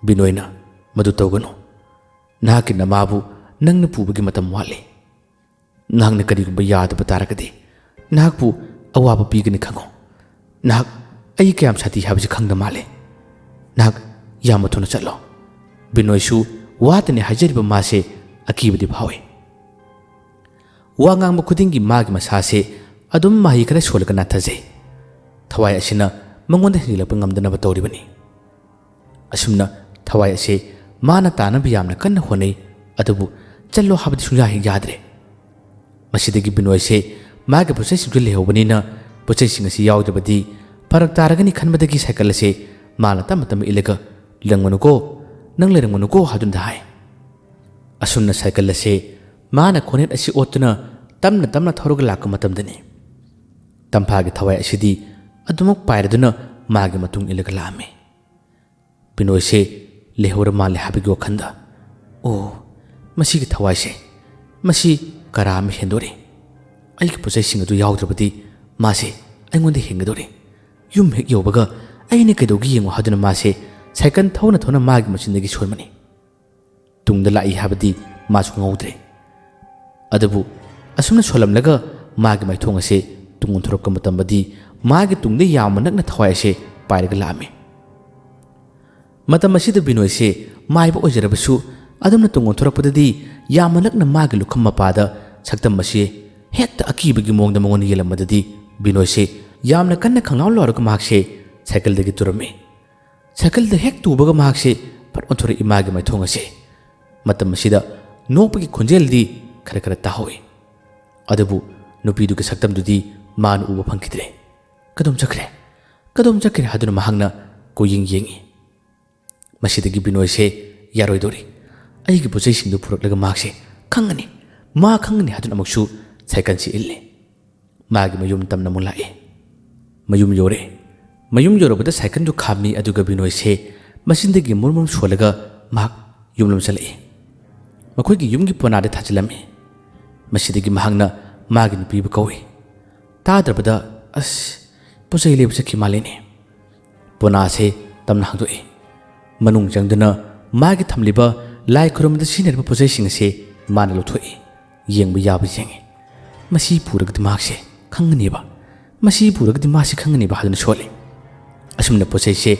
ꯕꯤꯅꯣꯏꯅ, "ꯃꯗꯨ ꯇꯧꯒꯅꯨ꯫ ꯅꯍꯥꯛꯀꯤ ꯅꯃꯥꯕꯨ ꯅꯪꯅ ꯄꯨꯕꯒꯤ ꯃꯇꯝ ꯋꯥꯠꯂꯤ꯫ ꯅꯍꯥꯛꯅ ꯀꯔꯤꯒꯨꯝꯕ ꯌꯥꯗꯕ ꯇꯥꯔꯒꯗꯤ ꯅꯍꯥꯛꯄꯨ ꯑꯋꯥꯕ ꯄꯤꯒꯅꯤ ꯈꯪꯉꯨ꯫ ꯅꯍꯥꯛ ꯑꯩ ꯀꯌꯥꯝ ꯁꯥꯊꯤ ꯍꯥꯏꯕꯁꯤ ꯈꯪꯗ ꯃꯥꯜꯂꯦ꯫ ꯅꯍꯥꯛ ꯌꯥꯝꯅ ꯊꯨꯅ ꯆꯠꯂꯣ"꯫ ꯕꯤꯅꯣꯏꯁꯨ ꯋꯥꯇꯅꯤ ꯍꯥꯏꯖꯔꯤꯕ ꯃꯥꯁꯦ ꯑꯀꯤꯕꯗꯤ ꯐꯥꯎꯏ꯫ ꯋꯥ ꯉꯥꯡꯕ ꯈꯨꯗꯤꯡꯒꯤ ꯃꯥꯒꯤ ꯃꯁꯥꯁꯦ ꯑꯗꯨꯝ ꯃꯍꯩ ꯈꯔ ꯁꯣꯜꯂꯒ ꯅꯥꯊꯖꯩ꯫ ꯊꯋꯥꯏ ꯑꯁꯤꯅ ꯃꯉꯣꯟꯗ ꯍꯦꯟꯖꯤꯜꯂꯛꯄ ꯉꯝꯗꯅꯕ ꯇꯧꯔꯤꯕꯅꯤ꯫ ꯑꯁꯨꯝꯅ ꯊꯋꯥꯏ ꯑꯁꯤ ꯃꯥꯅ ꯇꯥꯅꯕ ꯌꯥꯝꯅ ꯀꯟꯅ ꯍꯣꯠꯅꯩ, ꯑꯗꯨꯕꯨ ꯆꯠꯂꯣ ꯍꯥꯏꯕꯗꯤ ꯁꯨꯡꯌꯥ ꯍꯦꯛ ꯌꯥꯗ꯭ꯔꯦ꯫ ꯃꯁꯤꯗꯒꯤ ꯕꯤꯅꯣꯏꯁꯦ ꯃꯥꯒꯤ ꯄꯣꯠꯆꯩꯁꯤꯡꯁꯨ ꯂꯩꯍꯧꯕꯅꯤꯅ ꯄꯣꯠꯆꯩꯁꯤꯡ ꯑꯁꯤ ꯌꯥꯎꯗ꯭ꯔꯕꯗꯤ ꯐꯔꯛ ꯇꯥꯔꯒꯅꯤ ꯈꯟꯕꯗꯒꯤ ꯁꯥꯏꯀꯜ ꯑꯁꯦ ꯃꯥꯅ ꯇꯞꯅ ꯇꯞꯅ ꯏꯜꯂꯒ "ꯂꯪꯒꯅꯨꯀꯣ, ꯅꯪ ꯂꯩꯔꯝꯒꯅꯨꯀꯣ" ꯍꯥꯏꯗꯨꯅ ꯍꯥꯏ꯫ ꯑꯁꯨꯝꯅ ꯁꯥꯏꯀꯜ ꯑꯁꯦ ꯃꯥꯅ ꯈꯣꯡꯅꯦꯠ ꯑꯁꯤ ꯑꯣꯠꯇꯨꯅ ꯇꯞꯅ ꯇꯞꯅ ꯊꯧꯔꯒ ꯂꯥꯛꯄ ꯃꯇꯝꯗꯅꯤ ꯇꯝꯐꯥꯒꯤ ꯊꯋꯥꯏ ꯑꯁꯤꯗꯤ ꯑꯗꯨꯃꯛ ꯄꯥꯏꯔꯗꯨꯅ ꯃꯥꯒꯤ ꯃꯇꯨꯡ ꯏꯜꯂꯒ ꯂꯥꯛꯑꯝꯃꯤ꯫ ꯕꯤꯅꯣꯏꯁꯦ ꯂꯩꯍꯧꯔ ꯃꯥꯜꯂꯦ ꯍꯥꯏꯕꯒꯤ ꯋꯥꯈꯜꯗ, "ꯑꯣ, ꯃꯁꯤꯒꯤ ꯊꯋꯥꯏꯁꯦ, ꯃꯁꯤ ꯀꯔꯥ ꯑꯃ ꯍꯦꯟꯗꯣꯔꯤ꯫ ꯑꯩꯒꯤ ꯄꯣꯠꯆꯩꯁꯤꯡ ꯑꯗꯨ ꯌꯥꯎꯗ꯭ꯔꯕꯗꯤ ꯃꯥꯁꯦ ꯑꯩꯉꯣꯟꯗ ꯍꯦꯟꯒꯗꯣꯔꯤ꯫ ꯌꯨꯝ ꯍꯦꯛ ꯌꯧꯕꯒ ꯑꯩꯅ ꯀꯩꯗꯧꯒꯦ ꯌꯦꯡꯉꯨ" ꯍꯥꯏꯗꯨꯅ ꯃꯥꯁꯦ ꯁꯥꯏꯀꯜ ꯊꯧꯅ ꯊꯧꯅ ꯃꯥꯒꯤ ꯃꯆꯤꯟꯗꯒꯤ ꯁꯣꯟꯕꯅꯤ꯫ ꯇꯨꯡꯗ ꯂꯥꯛꯏ ꯍꯥꯏꯕꯗꯤ ꯃꯥꯁꯨ ꯉꯧꯗ꯭ꯔꯦ꯫ ꯑꯗꯨꯕꯨ ꯑꯁꯨꯝꯅ ꯁꯣꯜꯂꯝꯂꯒ ꯃꯥꯒꯤ ꯃꯥꯏꯊꯣꯡ ꯑꯁꯦ ꯇꯨꯡ ꯑꯣꯟꯊꯣꯔꯛꯄ ꯃꯇꯝꯗꯗꯤ ꯃꯥꯒꯤ ꯇꯨꯡꯗ ꯌꯥꯝꯅ ꯅꯛꯅ ꯊꯋꯥꯏ ꯑꯁꯦ ꯄꯥꯏꯔꯒ ꯂꯥꯛꯑꯝꯃꯤ꯫ ꯃꯇꯝ ꯑꯁꯤꯗ ꯕꯤꯅꯣꯏꯁꯦ ꯃꯥꯏꯕ ꯑꯣꯏꯖꯔꯕꯁꯨ ꯑꯗꯨꯝꯅ ꯇꯨꯡ ꯑꯣꯟꯊꯣꯔꯛꯄꯗꯗꯤ ꯌꯥꯝꯅ ꯅꯛꯅ ꯃꯥꯒꯤ ꯂꯨꯈꯝ ꯃꯄꯥꯗ ꯁꯛꯇꯝ ꯑꯁꯤ ꯍꯦꯛꯇ ꯑꯀꯤꯕꯒꯤ ꯃꯑꯣꯡꯗ ꯃꯉꯣꯟꯗ ꯌꯦꯡꯂꯝꯕꯗꯗꯤ ꯕꯤꯅꯣꯏꯁꯦ ꯌꯥꯝꯅ ꯀꯟꯅ ꯈꯪꯂꯥꯎ ꯂꯥꯎꯔꯒ ꯃꯍꯥꯛꯁꯦ ꯁꯥꯏꯀꯜꯗꯒꯤ ꯇꯨꯔꯝꯃꯤ꯫ ꯁꯥꯏꯀꯜꯗ ꯍꯦꯛ ꯇꯨꯕꯒ ꯃꯍꯥꯛꯁꯦ ꯐꯠ ꯑꯣꯟꯊꯣꯔꯛꯏ ꯃꯥꯒꯤ ꯃꯥꯏꯊꯣꯡ ꯑꯁꯦ꯫ ꯃꯇꯝ ꯑꯁꯤꯗ ꯅꯣꯛꯄꯒꯤ ꯈꯣꯟꯖꯦꯜꯗꯤ ꯈꯔ ꯈꯔ ꯇꯥꯍꯧꯏ꯫ ꯑꯗꯨꯕꯨ ꯅꯨꯄꯤꯗꯨꯒꯤ ꯁꯛꯇꯝꯗꯨꯗꯤ ꯃꯥꯅ ꯎꯕ ꯐꯪꯈꯤꯗ꯭ꯔꯦ꯫ "ꯀꯗꯣꯝ ꯆꯠꯈ꯭ꯔꯦ? ꯀꯗꯣꯝ ꯆꯠꯈ꯭ꯔꯦ?" ꯍꯥꯏꯗꯨꯅ ꯃꯍꯥꯛꯅ ꯀꯣꯏꯌꯦꯡ ꯌꯦꯡꯏ꯫ ꯃꯁꯤꯗꯒꯤ ꯕꯤꯅꯣꯏꯁꯦ ꯌꯥꯔꯣꯏꯗꯧꯔꯤ꯫ ꯑꯩꯒꯤ ꯄꯣꯠꯆꯩꯁꯤꯡꯗꯨ ꯄꯨꯔꯛꯂꯒ ꯃꯍꯥꯛꯁꯦ ꯈꯪꯒꯅꯤ, ꯃꯥ ꯈꯪꯒꯅꯤ ꯍꯥꯏꯗꯨꯅ ꯑꯃꯨꯛꯁꯨ ꯁꯥꯏꯀꯜꯁꯤ ꯏꯜꯂꯦ꯫ ꯃꯥꯒꯤ ꯃꯌꯨꯝ ꯇꯝꯅ ꯑꯃꯨꯛ ꯂꯥꯛꯑꯦ꯫ ꯃꯌꯨꯝ ꯌꯧꯔꯦ꯫ ꯃꯌꯨꯝ ꯌꯧꯔꯕꯗ ꯁꯥꯏꯀꯜꯗꯨ ꯈꯥꯝꯃꯤ, ꯑꯗꯨꯒ ꯕꯤꯅꯣꯏꯁꯦ ꯃꯆꯤꯟꯗꯒꯤ ꯃꯨꯔꯨꯝ ꯃꯨꯔꯨꯝ ꯁꯣꯜꯂꯒ ꯃꯍꯥꯛ ꯌꯨꯝꯂꯣꯝ ꯆꯠꯂꯛꯏ꯫ ꯃꯈꯣꯏꯒꯤ ꯌꯨꯝꯒꯤ ꯄꯣꯅꯥꯗ ꯊꯥꯖꯤꯜꯂꯝꯃꯤ꯫ ꯃꯁꯤꯗꯒꯤ ꯃꯍꯥꯛꯅ ꯃꯥꯒꯤ ꯅꯨꯄꯤꯕꯨ ꯀꯧꯏ꯫ ꯇꯥꯗ꯭ꯔꯕꯗ, "ꯑꯁ, ꯄꯣꯠ ꯆꯩ ꯂꯩꯕ ꯆꯠꯈꯤ ꯃꯥꯜꯂꯦꯅꯦ"꯫ ꯄꯣꯅꯥꯁꯦ ꯇꯝꯅ ꯍꯥꯡꯗꯣꯛꯏ꯫ ꯃꯅꯨꯡ ꯆꯪꯗꯨꯅ ꯃꯥꯒꯤ ꯊꯝꯂꯤꯕ ꯂꯥꯏ ꯈꯨꯔꯨꯝꯕꯗ ꯁꯤꯖꯤꯟꯅꯔꯤꯕ ꯄꯣꯠ ꯆꯩꯁꯤꯡ ꯑꯁꯦ ꯃꯥꯅ ꯂꯧꯊꯣꯛꯏ꯫ ꯌꯦꯡꯕ ꯌꯥꯕ ꯌꯦꯡꯉꯤ꯫ "ꯃꯁꯤ ꯄꯨꯔꯒꯗꯤ ꯃꯍꯥꯛꯁꯦ ꯈꯪꯒꯅꯦꯕ, ꯃꯁꯤ ꯄꯨꯔꯒꯗꯤ ꯃꯥꯁꯦ ꯈꯪꯒꯅꯦꯕ" ꯍꯥꯏꯗꯨꯅ ꯁꯣꯜꯂꯤ꯫ ꯑꯁꯨꯝꯅ ꯄꯣꯠ ꯆꯩꯁꯦ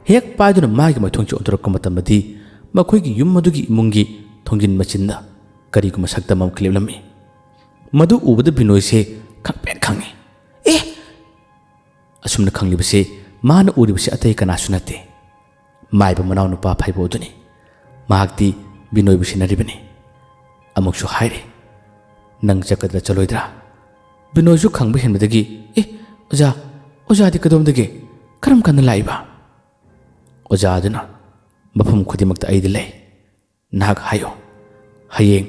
ꯍꯦꯛ ꯄꯥꯏꯗꯨꯅ ꯃꯥꯒꯤ ꯃꯥꯏꯊꯣꯡꯁꯤ ꯑꯣꯟꯊꯣꯔꯛꯄ ꯃꯇꯝꯗꯗꯤ ꯃꯈꯣꯏꯒꯤ ꯌꯨꯝ ꯑꯗꯨꯒꯤ ꯏꯃꯨꯡꯒꯤ ꯊꯣꯡꯖꯤꯟ ꯃꯆꯤꯟꯗ ꯀꯔꯤꯒꯨꯝꯕ ꯁꯛꯇꯝ ꯑꯃ ꯂꯦꯞꯂꯝꯃꯤ꯫ ꯃꯗꯨ ꯎꯕꯗ ꯕꯤꯅꯣꯏꯁꯦ ꯈꯪꯄ꯭ꯔꯦꯛ ꯈꯪꯉꯤ꯫ "ꯑꯦ!" ꯑꯁꯨꯝꯅ ꯈꯪꯂꯤꯕꯁꯦ ꯃꯥꯅ ꯎꯔꯤꯕꯁꯦ ꯑꯇꯩ ꯀꯅꯥꯁꯨ ꯅꯠꯇꯦ, ꯃꯥꯏꯕ ꯃꯅꯥꯎꯅꯨꯄꯥ ꯐꯩꯕꯣ ꯑꯗꯨꯅꯤ꯫ ꯃꯍꯥꯛꯇꯤ ꯕꯤꯅꯣꯏꯕꯨ ꯁꯦꯟꯅꯔꯤꯕꯅꯤ꯫ ꯑꯃꯨꯛꯁꯨ ꯍꯥꯏꯔꯤ, "ꯅꯪ ꯆꯠꯀꯗ꯭ꯔꯥ ꯆꯠꯂꯣꯏꯗ꯭ꯔꯥ?" ꯕꯤꯅꯣꯏꯁꯨ ꯈꯪꯕ ꯍꯦꯟꯕꯗꯒꯤ, "ꯑꯦ, ꯑꯣꯖꯥ, ꯑꯣꯖꯥꯗꯤ ꯀꯗꯣꯝꯗꯒꯤ? ꯀꯔꯝ ꯀꯥꯟꯗ ꯂꯥꯛꯏꯕ?" ꯑꯣꯖꯥ ꯑꯗꯨꯅ, "ꯃꯐꯝ ꯈꯨꯗꯤꯡꯃꯛꯇ ꯑꯩꯗꯤ ꯂꯩ꯫ ꯅꯍꯥꯛ ꯍꯥꯏꯌꯨ, ꯍꯌꯦꯡ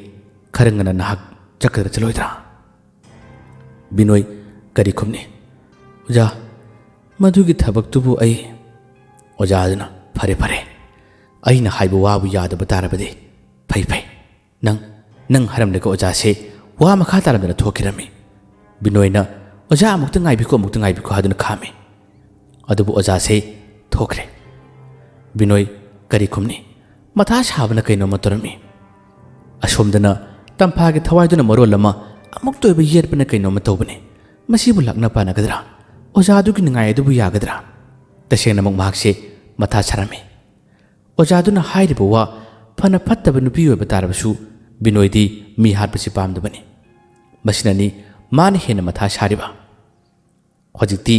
ꯈꯔ ꯉꯟꯅ ꯅꯍꯥꯛ ꯆꯠꯀꯗ꯭ꯔꯥ ꯆꯠꯂꯣꯏꯗ꯭ꯔꯥ?" ꯕꯤꯅꯣꯏ ꯀꯔꯤ ꯈꯨꯝꯅꯤ? "ꯑꯣꯖꯥ, ꯃꯗꯨꯒꯤ ꯊꯕꯛꯇꯨꯕꯨ ꯑꯩ..." ꯑꯣꯖꯥ ꯑꯗꯨꯅ, "ꯐꯔꯦ, ꯐꯔꯦ, ꯑꯩꯅ ꯍꯥꯏꯕ ꯋꯥꯕꯨ ꯌꯥꯗꯕ ꯇꯥꯔꯕꯗꯤ ꯐꯩ, ꯐꯩ꯫ ꯅꯪ, ꯅꯪ ꯍꯥꯏꯔꯝꯂꯒ ꯑꯣꯖꯥꯁꯦ ꯋꯥ ꯃꯈꯥ ꯇꯥꯔꯝꯗꯅ ꯊꯣꯛꯈꯤꯔꯝꯃꯤ꯫" ꯕꯤꯅꯣꯏꯅ, "ꯑꯣꯖꯥ, ꯑꯃꯨꯛꯇ ꯉꯥꯏꯕꯤꯈꯣ, ꯑꯃꯨꯛꯇ ꯉꯥꯏꯕꯤꯈꯣ" ꯍꯥꯏꯗꯨꯅ ꯈꯥꯝꯃꯤ꯫ ꯑꯗꯨꯕꯨ ꯑꯣꯖꯥꯁꯦ ꯊꯣꯛꯈ꯭ꯔꯦ꯫ ꯕꯤꯅꯣꯏ ꯀꯔꯤ ꯈꯨꯝꯅꯤ? ꯃꯊꯥ ꯁꯥꯕꯅ ꯀꯩꯅꯣꯝꯃ ꯇꯧꯔꯝꯃꯤ꯫ ꯑꯁꯣꯝꯗꯅ ꯇꯝꯐꯥꯒꯤ ꯊꯋꯥꯏꯗꯨꯅ ꯃꯔꯣꯜ ꯑꯃ ꯑꯃꯨꯛꯇ ꯑꯣꯏꯕ ꯌꯦꯠꯄꯅ ꯀꯩꯅꯣꯝꯃ ꯇꯧꯕꯅꯤ꯫ ꯃꯁꯤꯕꯨ ꯂꯥꯛꯅ ꯄꯥꯅꯒꯗ꯭ꯔꯥ? ꯑꯣꯖꯥꯗꯨꯒꯤ ꯅꯤꯡꯉꯥꯏ ꯑꯗꯨꯕꯨ ꯌꯥꯒꯗ꯭ꯔꯥ? ꯇꯁꯦꯡꯅꯃꯛ ꯃꯍꯥꯛꯁꯦ ꯃꯊꯥ ꯁꯥꯔꯝꯃꯤ꯫ ꯑꯣꯖꯥꯗꯨꯅ ꯍꯥꯏꯔꯤꯕ ꯋꯥ ꯐꯅ ꯐꯠꯇꯕ ꯅꯨꯄꯤ ꯑꯣꯏꯕ ꯇꯥꯔꯕꯁꯨ, ꯕꯤꯅꯣꯏꯗꯤ ꯃꯤ ꯍꯥꯠꯄꯁꯤ ꯄꯥꯝꯗꯕꯅꯤ꯫ ꯃꯁꯤꯅꯅꯤ ꯃꯥꯅ ꯍꯦꯟꯅ ꯃꯊꯥ ꯁꯥꯔꯤꯕ꯫ ꯍꯧꯖꯤꯛꯇꯤ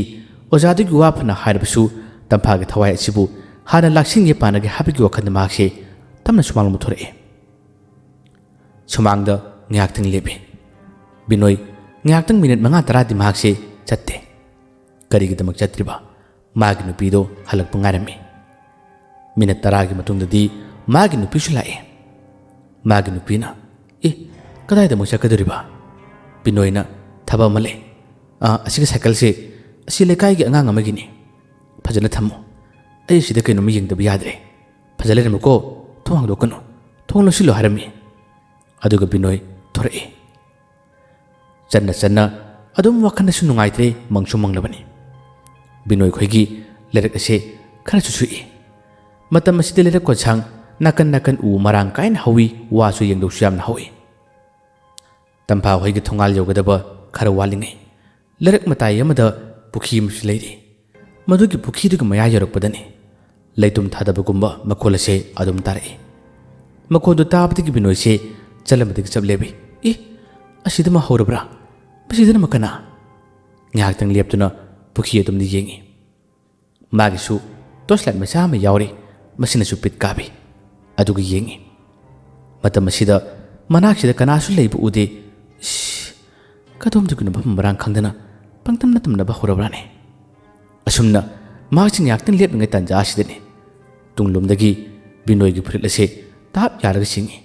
ꯑꯣꯖꯥꯗꯨꯒꯤ ꯋꯥ ꯐꯅ ꯍꯥꯏꯔꯕꯁꯨ, ꯇꯝꯐꯥꯒꯤ ꯊꯋꯥꯏ ꯑꯁꯤꯕꯨ ꯍꯥꯟꯅ ꯂꯥꯛꯁꯤꯟꯒꯦ ꯄꯥꯅꯒꯦ ꯍꯥꯏꯕꯒꯤ ꯋꯥꯈꯜꯗ ꯃꯍꯥꯛꯁꯦ ꯇꯞꯅ ꯁꯨꯃꯥꯡꯂꯣꯝꯗ ꯊꯣꯔꯛꯑꯦ꯫ ꯁꯨꯃꯥꯡꯗ ꯉꯥꯏꯍꯥꯛꯇꯪ ꯂꯦꯞꯄꯤ꯫ ꯕꯤꯅꯣꯏ ꯉꯥꯏꯍꯥꯛꯇꯪ, ꯃꯤꯅꯤꯠ ꯃꯉꯥ ꯇꯔꯥꯗꯤ ꯃꯍꯥꯛꯁꯦ ꯆꯠꯇꯦ꯫ ꯀꯔꯤꯒꯤꯗꯃꯛ ꯆꯠꯇ꯭ꯔꯤꯕ? ꯃꯥꯒꯤ ꯅꯨꯄꯤꯗꯣ ꯍꯜꯂꯛꯄ ꯉꯥꯏꯔꯝꯃꯤ꯫ ꯃꯤꯅꯠ ꯇꯔꯥꯒꯤ ꯃꯇꯨꯡꯗꯗꯤ ꯃꯥꯒꯤ ꯅꯨꯄꯤꯁꯨ ꯂꯥꯛꯑꯦ꯫ ꯃꯥꯒꯤ ꯅꯨꯄꯤꯅ, "ꯑꯦ, ꯀꯗꯥꯏꯗ ꯑꯃꯨꯛ ꯆꯠꯀꯗꯧꯔꯤꯕ?" ꯕꯤꯅꯣꯏꯅ, "ꯊꯕꯛ ꯑꯃ ꯂꯩ꯫ ꯑꯥ, ꯑꯁꯤꯒꯤ ꯁꯥꯏꯀꯜꯁꯦ ꯑꯁꯤ ꯂꯩꯀꯥꯏꯒꯤ ꯑꯉꯥꯡ ꯑꯃꯒꯤꯅꯤ꯫ ꯐꯖꯅ ꯊꯝꯃꯨ꯫ ꯑꯩ ꯁꯤꯗ ꯀꯩꯅꯣꯝꯃ ꯌꯦꯡꯗꯕ ꯌꯥꯗ꯭ꯔꯦ꯫ ꯐꯖ ꯂꯩꯔꯝꯃꯨꯀꯣ꯫ ꯊꯣꯡ ꯍꯥꯡꯗꯣꯛꯀꯅꯨ꯫ ꯊꯣꯡ ꯂꯣꯟꯁꯤꯜꯂꯨ" ꯍꯥꯏꯔꯝꯃꯤ꯫ ꯑꯗꯨꯒ ꯕꯤꯅꯣꯏ ꯊꯣꯔꯛꯏ꯫ ꯆꯠꯅ ꯆꯠꯅ ꯑꯗꯨꯝ ꯋꯥꯈꯜꯗꯁꯨ ꯅꯨꯡꯉꯥꯏꯇ꯭ꯔꯦ, ꯃꯪꯁꯨ ꯃꯪꯂꯕꯅꯤ꯫ ꯕꯤꯅꯣꯏ ꯈꯣꯏꯒꯤ ꯂꯩꯔꯛ ꯑꯁꯦ ꯈꯔꯁꯨ ꯁꯨꯛꯏ꯫ ꯃꯇꯝ ꯑꯁꯤꯗ ꯂꯩꯔꯛ ꯀꯣꯟꯁꯥꯡ ꯅꯥꯀꯟ ꯅꯥꯀꯟ ꯎ ꯃꯔꯥꯡ ꯀꯥꯏꯅ ꯍꯧꯏ, ꯋꯥꯁꯨ ꯌꯦꯡꯗꯧꯁꯨ ꯌꯥꯝꯅ ꯍꯧꯏ꯫ ꯇꯝꯐꯥ ꯍꯣꯏꯒꯤ ꯊꯣꯡꯒꯥꯜ ꯌꯧꯒꯗꯕ ꯈꯔ ꯋꯥꯠꯂꯤꯉꯩ, ꯂꯩꯔꯛ ꯃꯇꯥꯏ ꯑꯃꯗ ꯄꯨꯈ꯭ꯔꯤ ꯑꯃꯁꯨ ꯂꯩꯔꯤ꯫ ꯃꯗꯨꯒꯤ ꯄꯨꯈ꯭ꯔꯤꯗꯨꯒꯤ ꯃꯌꯥ ꯌꯧꯔꯛꯄꯗꯅꯤ ꯂꯩꯇꯨꯝ ꯊꯥꯗꯕꯒꯨꯝꯕ ꯃꯈꯣꯜ ꯑꯁꯦ ꯑꯗꯨꯝ ꯇꯥꯔꯛꯏ꯫ ꯃꯈꯣꯜꯗꯨ ꯇꯥꯕꯗꯒꯤ ꯕꯤꯅꯣꯏꯁꯦ ꯆꯠꯂꯝꯕꯗꯒꯤ ꯆꯞ ꯂꯦꯞꯄꯤ꯫ "ꯑꯦ, ꯑꯁꯤꯗꯅ ꯍꯧꯔꯕ꯭ꯔꯥ? ꯃꯁꯤꯗꯅ ꯀꯅꯥ?" ꯉꯥꯏꯍꯥꯛꯇꯪ ꯂꯦꯞꯇꯨꯅ ꯄꯨꯈ꯭ꯔꯤ ꯑꯗꯨꯝꯗꯤ ꯌꯦꯡꯉꯤ꯫ ꯃꯥꯒꯤꯁꯨ ꯇꯣꯔꯆ ꯂꯥꯏꯠ ꯃꯆꯥ ꯑꯃ ꯌꯥꯎꯔꯤ, ꯃꯁꯤꯅꯁꯨ ꯄꯤꯠ ꯀꯥꯞꯄꯤ꯫ ꯑꯗꯨꯒ ꯌꯦꯡꯉꯤ꯫ ꯃꯇꯝ ꯑꯁꯤꯗ ꯃꯅꯥꯛꯁꯤꯗ ꯀꯅꯥꯁꯨ ꯂꯩꯕ ꯎꯗꯦ꯫ ꯏꯁ! ꯀꯗꯣꯝꯗꯒꯤꯅꯣ ꯃꯐꯝ ꯃꯔꯥꯡ ꯈꯪꯗꯅ ꯄꯪꯇꯝꯅ ꯇꯝꯅꯕ ꯍꯧꯔꯕ꯭ꯔꯥꯅꯦ? ꯑꯁꯨꯝꯅ ꯃꯍꯥꯛꯁꯤ ꯉꯥꯏꯍꯥꯛꯇꯪ ꯂꯦꯞꯂꯤꯉꯩ ꯇꯥꯟꯖꯥ ꯑꯁꯤꯗꯅꯤ ꯇꯨꯡꯂꯣꯝꯗꯒꯤ ꯕꯤꯅꯣꯏꯒꯤ ꯐꯨꯔꯤꯠ ꯑꯁꯤ ꯇꯥꯞ ꯌꯥꯜꯂꯒ ꯆꯤꯡꯏ꯫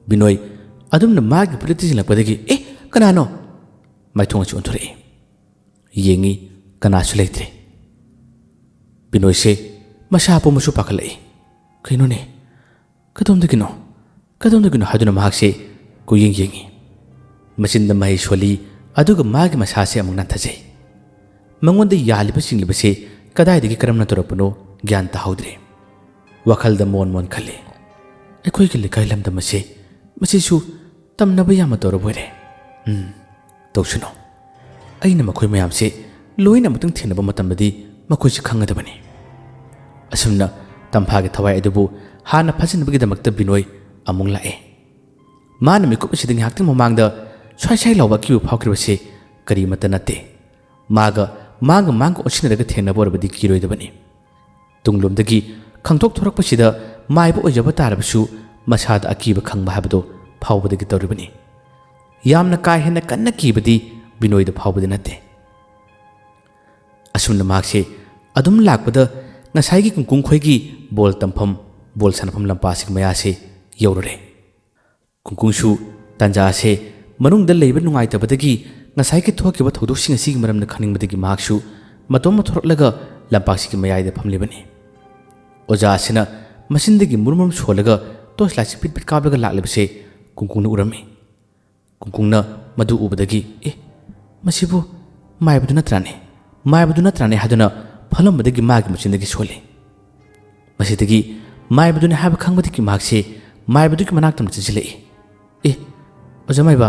ꯕꯤꯅꯣꯏ ꯑꯗꯨꯝꯅ ꯃꯥꯒꯤ ꯐꯨꯔꯤꯠ ꯊꯤꯖꯤꯜꯂꯛꯄꯗꯒꯤ, "ꯑꯦ, ꯀꯅꯥꯅꯣ?" ꯃꯥꯏꯊꯣꯡ ꯑꯁꯤ ꯑꯣꯟꯊꯣꯔꯛꯏ꯫ ꯌꯦꯡꯉꯤ, ꯀꯅꯥꯁꯨ ꯂꯩꯇ꯭ꯔꯦ꯫ ꯕꯤꯅꯣꯏꯁꯦ ꯃꯁꯥ ꯄꯨꯝꯕꯁꯨ ꯄꯥꯈꯠꯂꯛꯏ꯫ "ꯀꯩꯅꯣꯅꯦ? ꯀꯗꯣꯝꯗꯒꯤꯅꯣ? ꯀꯗꯣꯝꯗꯒꯤꯅꯣ?" ꯍꯥꯏꯗꯨꯅ ꯃꯍꯥꯛꯁꯦ ꯀꯣꯏꯌꯦꯡ ꯌꯦꯡꯉꯤ꯫ ꯃꯆꯤꯟꯗ ꯃꯍꯩ ꯁꯣꯜꯂꯤ, ꯑꯗꯨꯒ ꯃꯥꯒꯤ ꯃꯁꯥꯁꯦ ꯑꯃꯨꯛ ꯅꯥꯟꯊꯖꯩ꯫ ꯃꯉꯣꯟꯗ ꯌꯥꯜꯂꯤꯕ ꯆꯤꯡꯂꯤꯕꯁꯦ ꯀꯗꯥꯏꯗꯒꯤ ꯀꯔꯝꯅ ꯇꯧꯔꯛꯄꯅꯣ ꯒ꯭ꯌꯥꯟ ꯇꯥꯍꯧꯗ꯭ꯔꯦ꯫ ꯋꯥꯈꯜꯗ ꯃꯣꯟ ꯃꯣꯟ ꯈꯜꯂꯤ꯫ "ꯑꯩꯈꯣꯏꯒꯤ ꯂꯩꯀꯥꯏ ꯂꯝꯗꯝ ꯑꯁꯦ ꯃꯁꯤꯁꯨ ꯇꯝꯅꯕ ꯌꯥꯝꯅ ꯇꯧꯔꯕ ꯑꯣꯏꯔꯦ꯫ ꯎꯝ, ꯇꯧꯁꯅꯨ꯫ ꯑꯩꯅ ꯃꯈꯣꯏ ꯃꯌꯥꯝꯁꯦ ꯂꯣꯏꯅ ꯑꯃꯨꯛꯇꯪ ꯊꯦꯡꯅꯕ ꯃꯇꯝꯗꯗꯤ ꯃꯈꯣꯏꯁꯦ ꯈꯪꯒꯗꯕꯅꯤ꯫" ꯑꯁꯨꯝꯅ ꯇꯝꯐꯥꯒꯤ ꯊꯋꯥꯏ ꯑꯗꯨꯕꯨ ꯍꯥꯟꯅ ꯐꯥꯖꯤꯟꯅꯕꯒꯤꯗꯃꯛꯇ ꯕꯤꯅꯣꯏ ꯑꯃꯨꯛ ꯂꯥꯛꯑꯦ꯫ ꯃꯥꯅ ꯃꯤꯀꯨꯞ ꯑꯁꯤꯗ ꯉꯥꯏꯍꯥꯛꯇꯪ ꯃꯃꯥꯡꯗ ꯁ꯭ꯋꯥꯏ ꯁ꯭ꯋꯥꯏ ꯂꯥꯎꯕ ꯑꯀꯤꯕ ꯐꯥꯎꯈꯤꯕꯁꯤ ꯀꯔꯤꯃꯠꯇ ꯅꯠꯇꯦ꯫ ꯃꯥꯒ ꯃꯥꯡꯒ ꯃꯥꯡꯒ ꯑꯣꯟꯁꯤꯟꯅꯔꯒ ꯊꯦꯡꯅꯕ ꯑꯣꯏꯔꯕꯗꯤ ꯀꯤꯔꯣꯏꯗꯕꯅꯤ꯫ ꯇꯨꯡꯂꯣꯝꯗꯒꯤ ꯈꯪꯊꯣꯛ ꯊꯣꯔꯛꯄꯁꯤꯗ ꯃꯥꯏꯕ ꯑꯣꯏꯖꯕ ꯇꯥꯔꯕꯁꯨ ꯃꯁꯥꯗ ꯑꯀꯤꯕ ꯈꯪꯕ ꯍꯥꯏꯕꯗꯨ ꯐꯥꯎꯕꯗꯒꯤ ꯇꯧꯔꯤꯕꯅꯤ꯫ ꯌꯥꯝꯅ ꯀꯥ ꯍꯦꯟꯅ ꯀꯟꯅ ꯀꯤꯕꯗꯤ ꯕꯤꯅꯣꯏꯗ ꯐꯥꯎꯕꯗꯤ ꯅꯠꯇꯦ꯫ ꯑꯁꯨꯝꯅ ꯃꯍꯥꯛꯁꯦ ꯑꯗꯨꯝ ꯂꯥꯛꯄꯗ ꯉꯁꯥꯏꯒꯤ ꯀꯨꯡꯀꯨꯡ ꯈꯣꯏꯒꯤ ꯕꯣꯜ ꯇꯝꯐꯝ, ꯕꯣꯜ ꯁꯥꯟꯅꯐꯝ ꯂꯝꯄꯥꯛꯁꯤꯒꯤ ꯃꯌꯥꯁꯦ ꯌꯧꯔꯨꯔꯦ꯫ ꯀꯨꯡꯀꯨꯡꯁꯨ ꯇꯥꯟꯖꯥ ꯑꯁꯦ ꯃꯅꯨꯡꯗ ꯂꯩꯕ ꯅꯨꯡꯉꯥꯏꯇꯕꯗꯒꯤ ꯉꯁꯥꯏꯒꯤ ꯊꯣꯛꯈꯤꯕ ꯊꯧꯗꯣꯛꯁꯤꯡ ꯑꯁꯤꯒꯤ ꯃꯔꯝꯗ ꯈꯪꯅꯤꯡꯕꯗꯒꯤ ꯃꯍꯥꯛꯁꯨ ꯃꯇꯣꯝ ꯊꯣꯔꯛꯂꯒ ꯂꯝꯄꯥꯛꯁꯤꯒꯤ ꯃꯌꯥꯏꯗ ꯐꯝꯂꯤꯕꯅꯤ꯫ ꯑꯣꯖꯥ ꯑꯁꯤꯅ ꯃꯆꯤꯟꯗꯒꯤ ꯃꯨꯔꯨꯝ ꯃꯨꯔꯨꯝ ꯁꯣꯜꯂꯒ ꯇꯣꯔꯆ ꯂꯥꯏꯠꯁꯤ ꯄꯤꯠ ꯄꯤꯠ ꯀꯥꯞꯂꯒ ꯂꯥꯛꯂꯤꯕꯁꯦ ꯀꯨꯡꯀꯨꯡꯅ ꯎꯔꯝꯃꯤ꯫ ꯀꯨꯡꯀꯨꯡꯅ ꯃꯗꯨ ꯎꯕꯗꯒꯤ, "ꯑꯦ, ꯃꯁꯤꯕꯨ ꯃꯥꯏꯕꯗꯨ ꯅꯠꯇ꯭ꯔꯥꯅꯦ? ꯃꯥꯏꯕꯗꯨ ꯅꯠꯇ꯭ꯔꯥꯅꯦ?" ꯍꯥꯏꯗꯨꯅ ꯐꯝꯂꯝꯕꯗꯒꯤ ꯃꯥꯒꯤ ꯃꯆꯤꯟꯗꯒꯤ ꯁꯣꯜꯂꯤ꯫ ꯃꯁꯤꯗꯒꯤ ꯃꯥꯏꯕꯗꯨꯅꯤ ꯍꯥꯏꯕ ꯈꯪꯕꯗꯒꯤ ꯃꯍꯥꯛꯁꯦ ꯃꯥꯏꯕꯗꯨꯒꯤ ꯃꯅꯥꯛꯇ ꯑꯃꯨꯛ ꯆꯪꯁꯤꯜꯂꯛꯏ꯫ "ꯑꯦ, ꯑꯣꯖꯥ ꯃꯥꯏꯕ,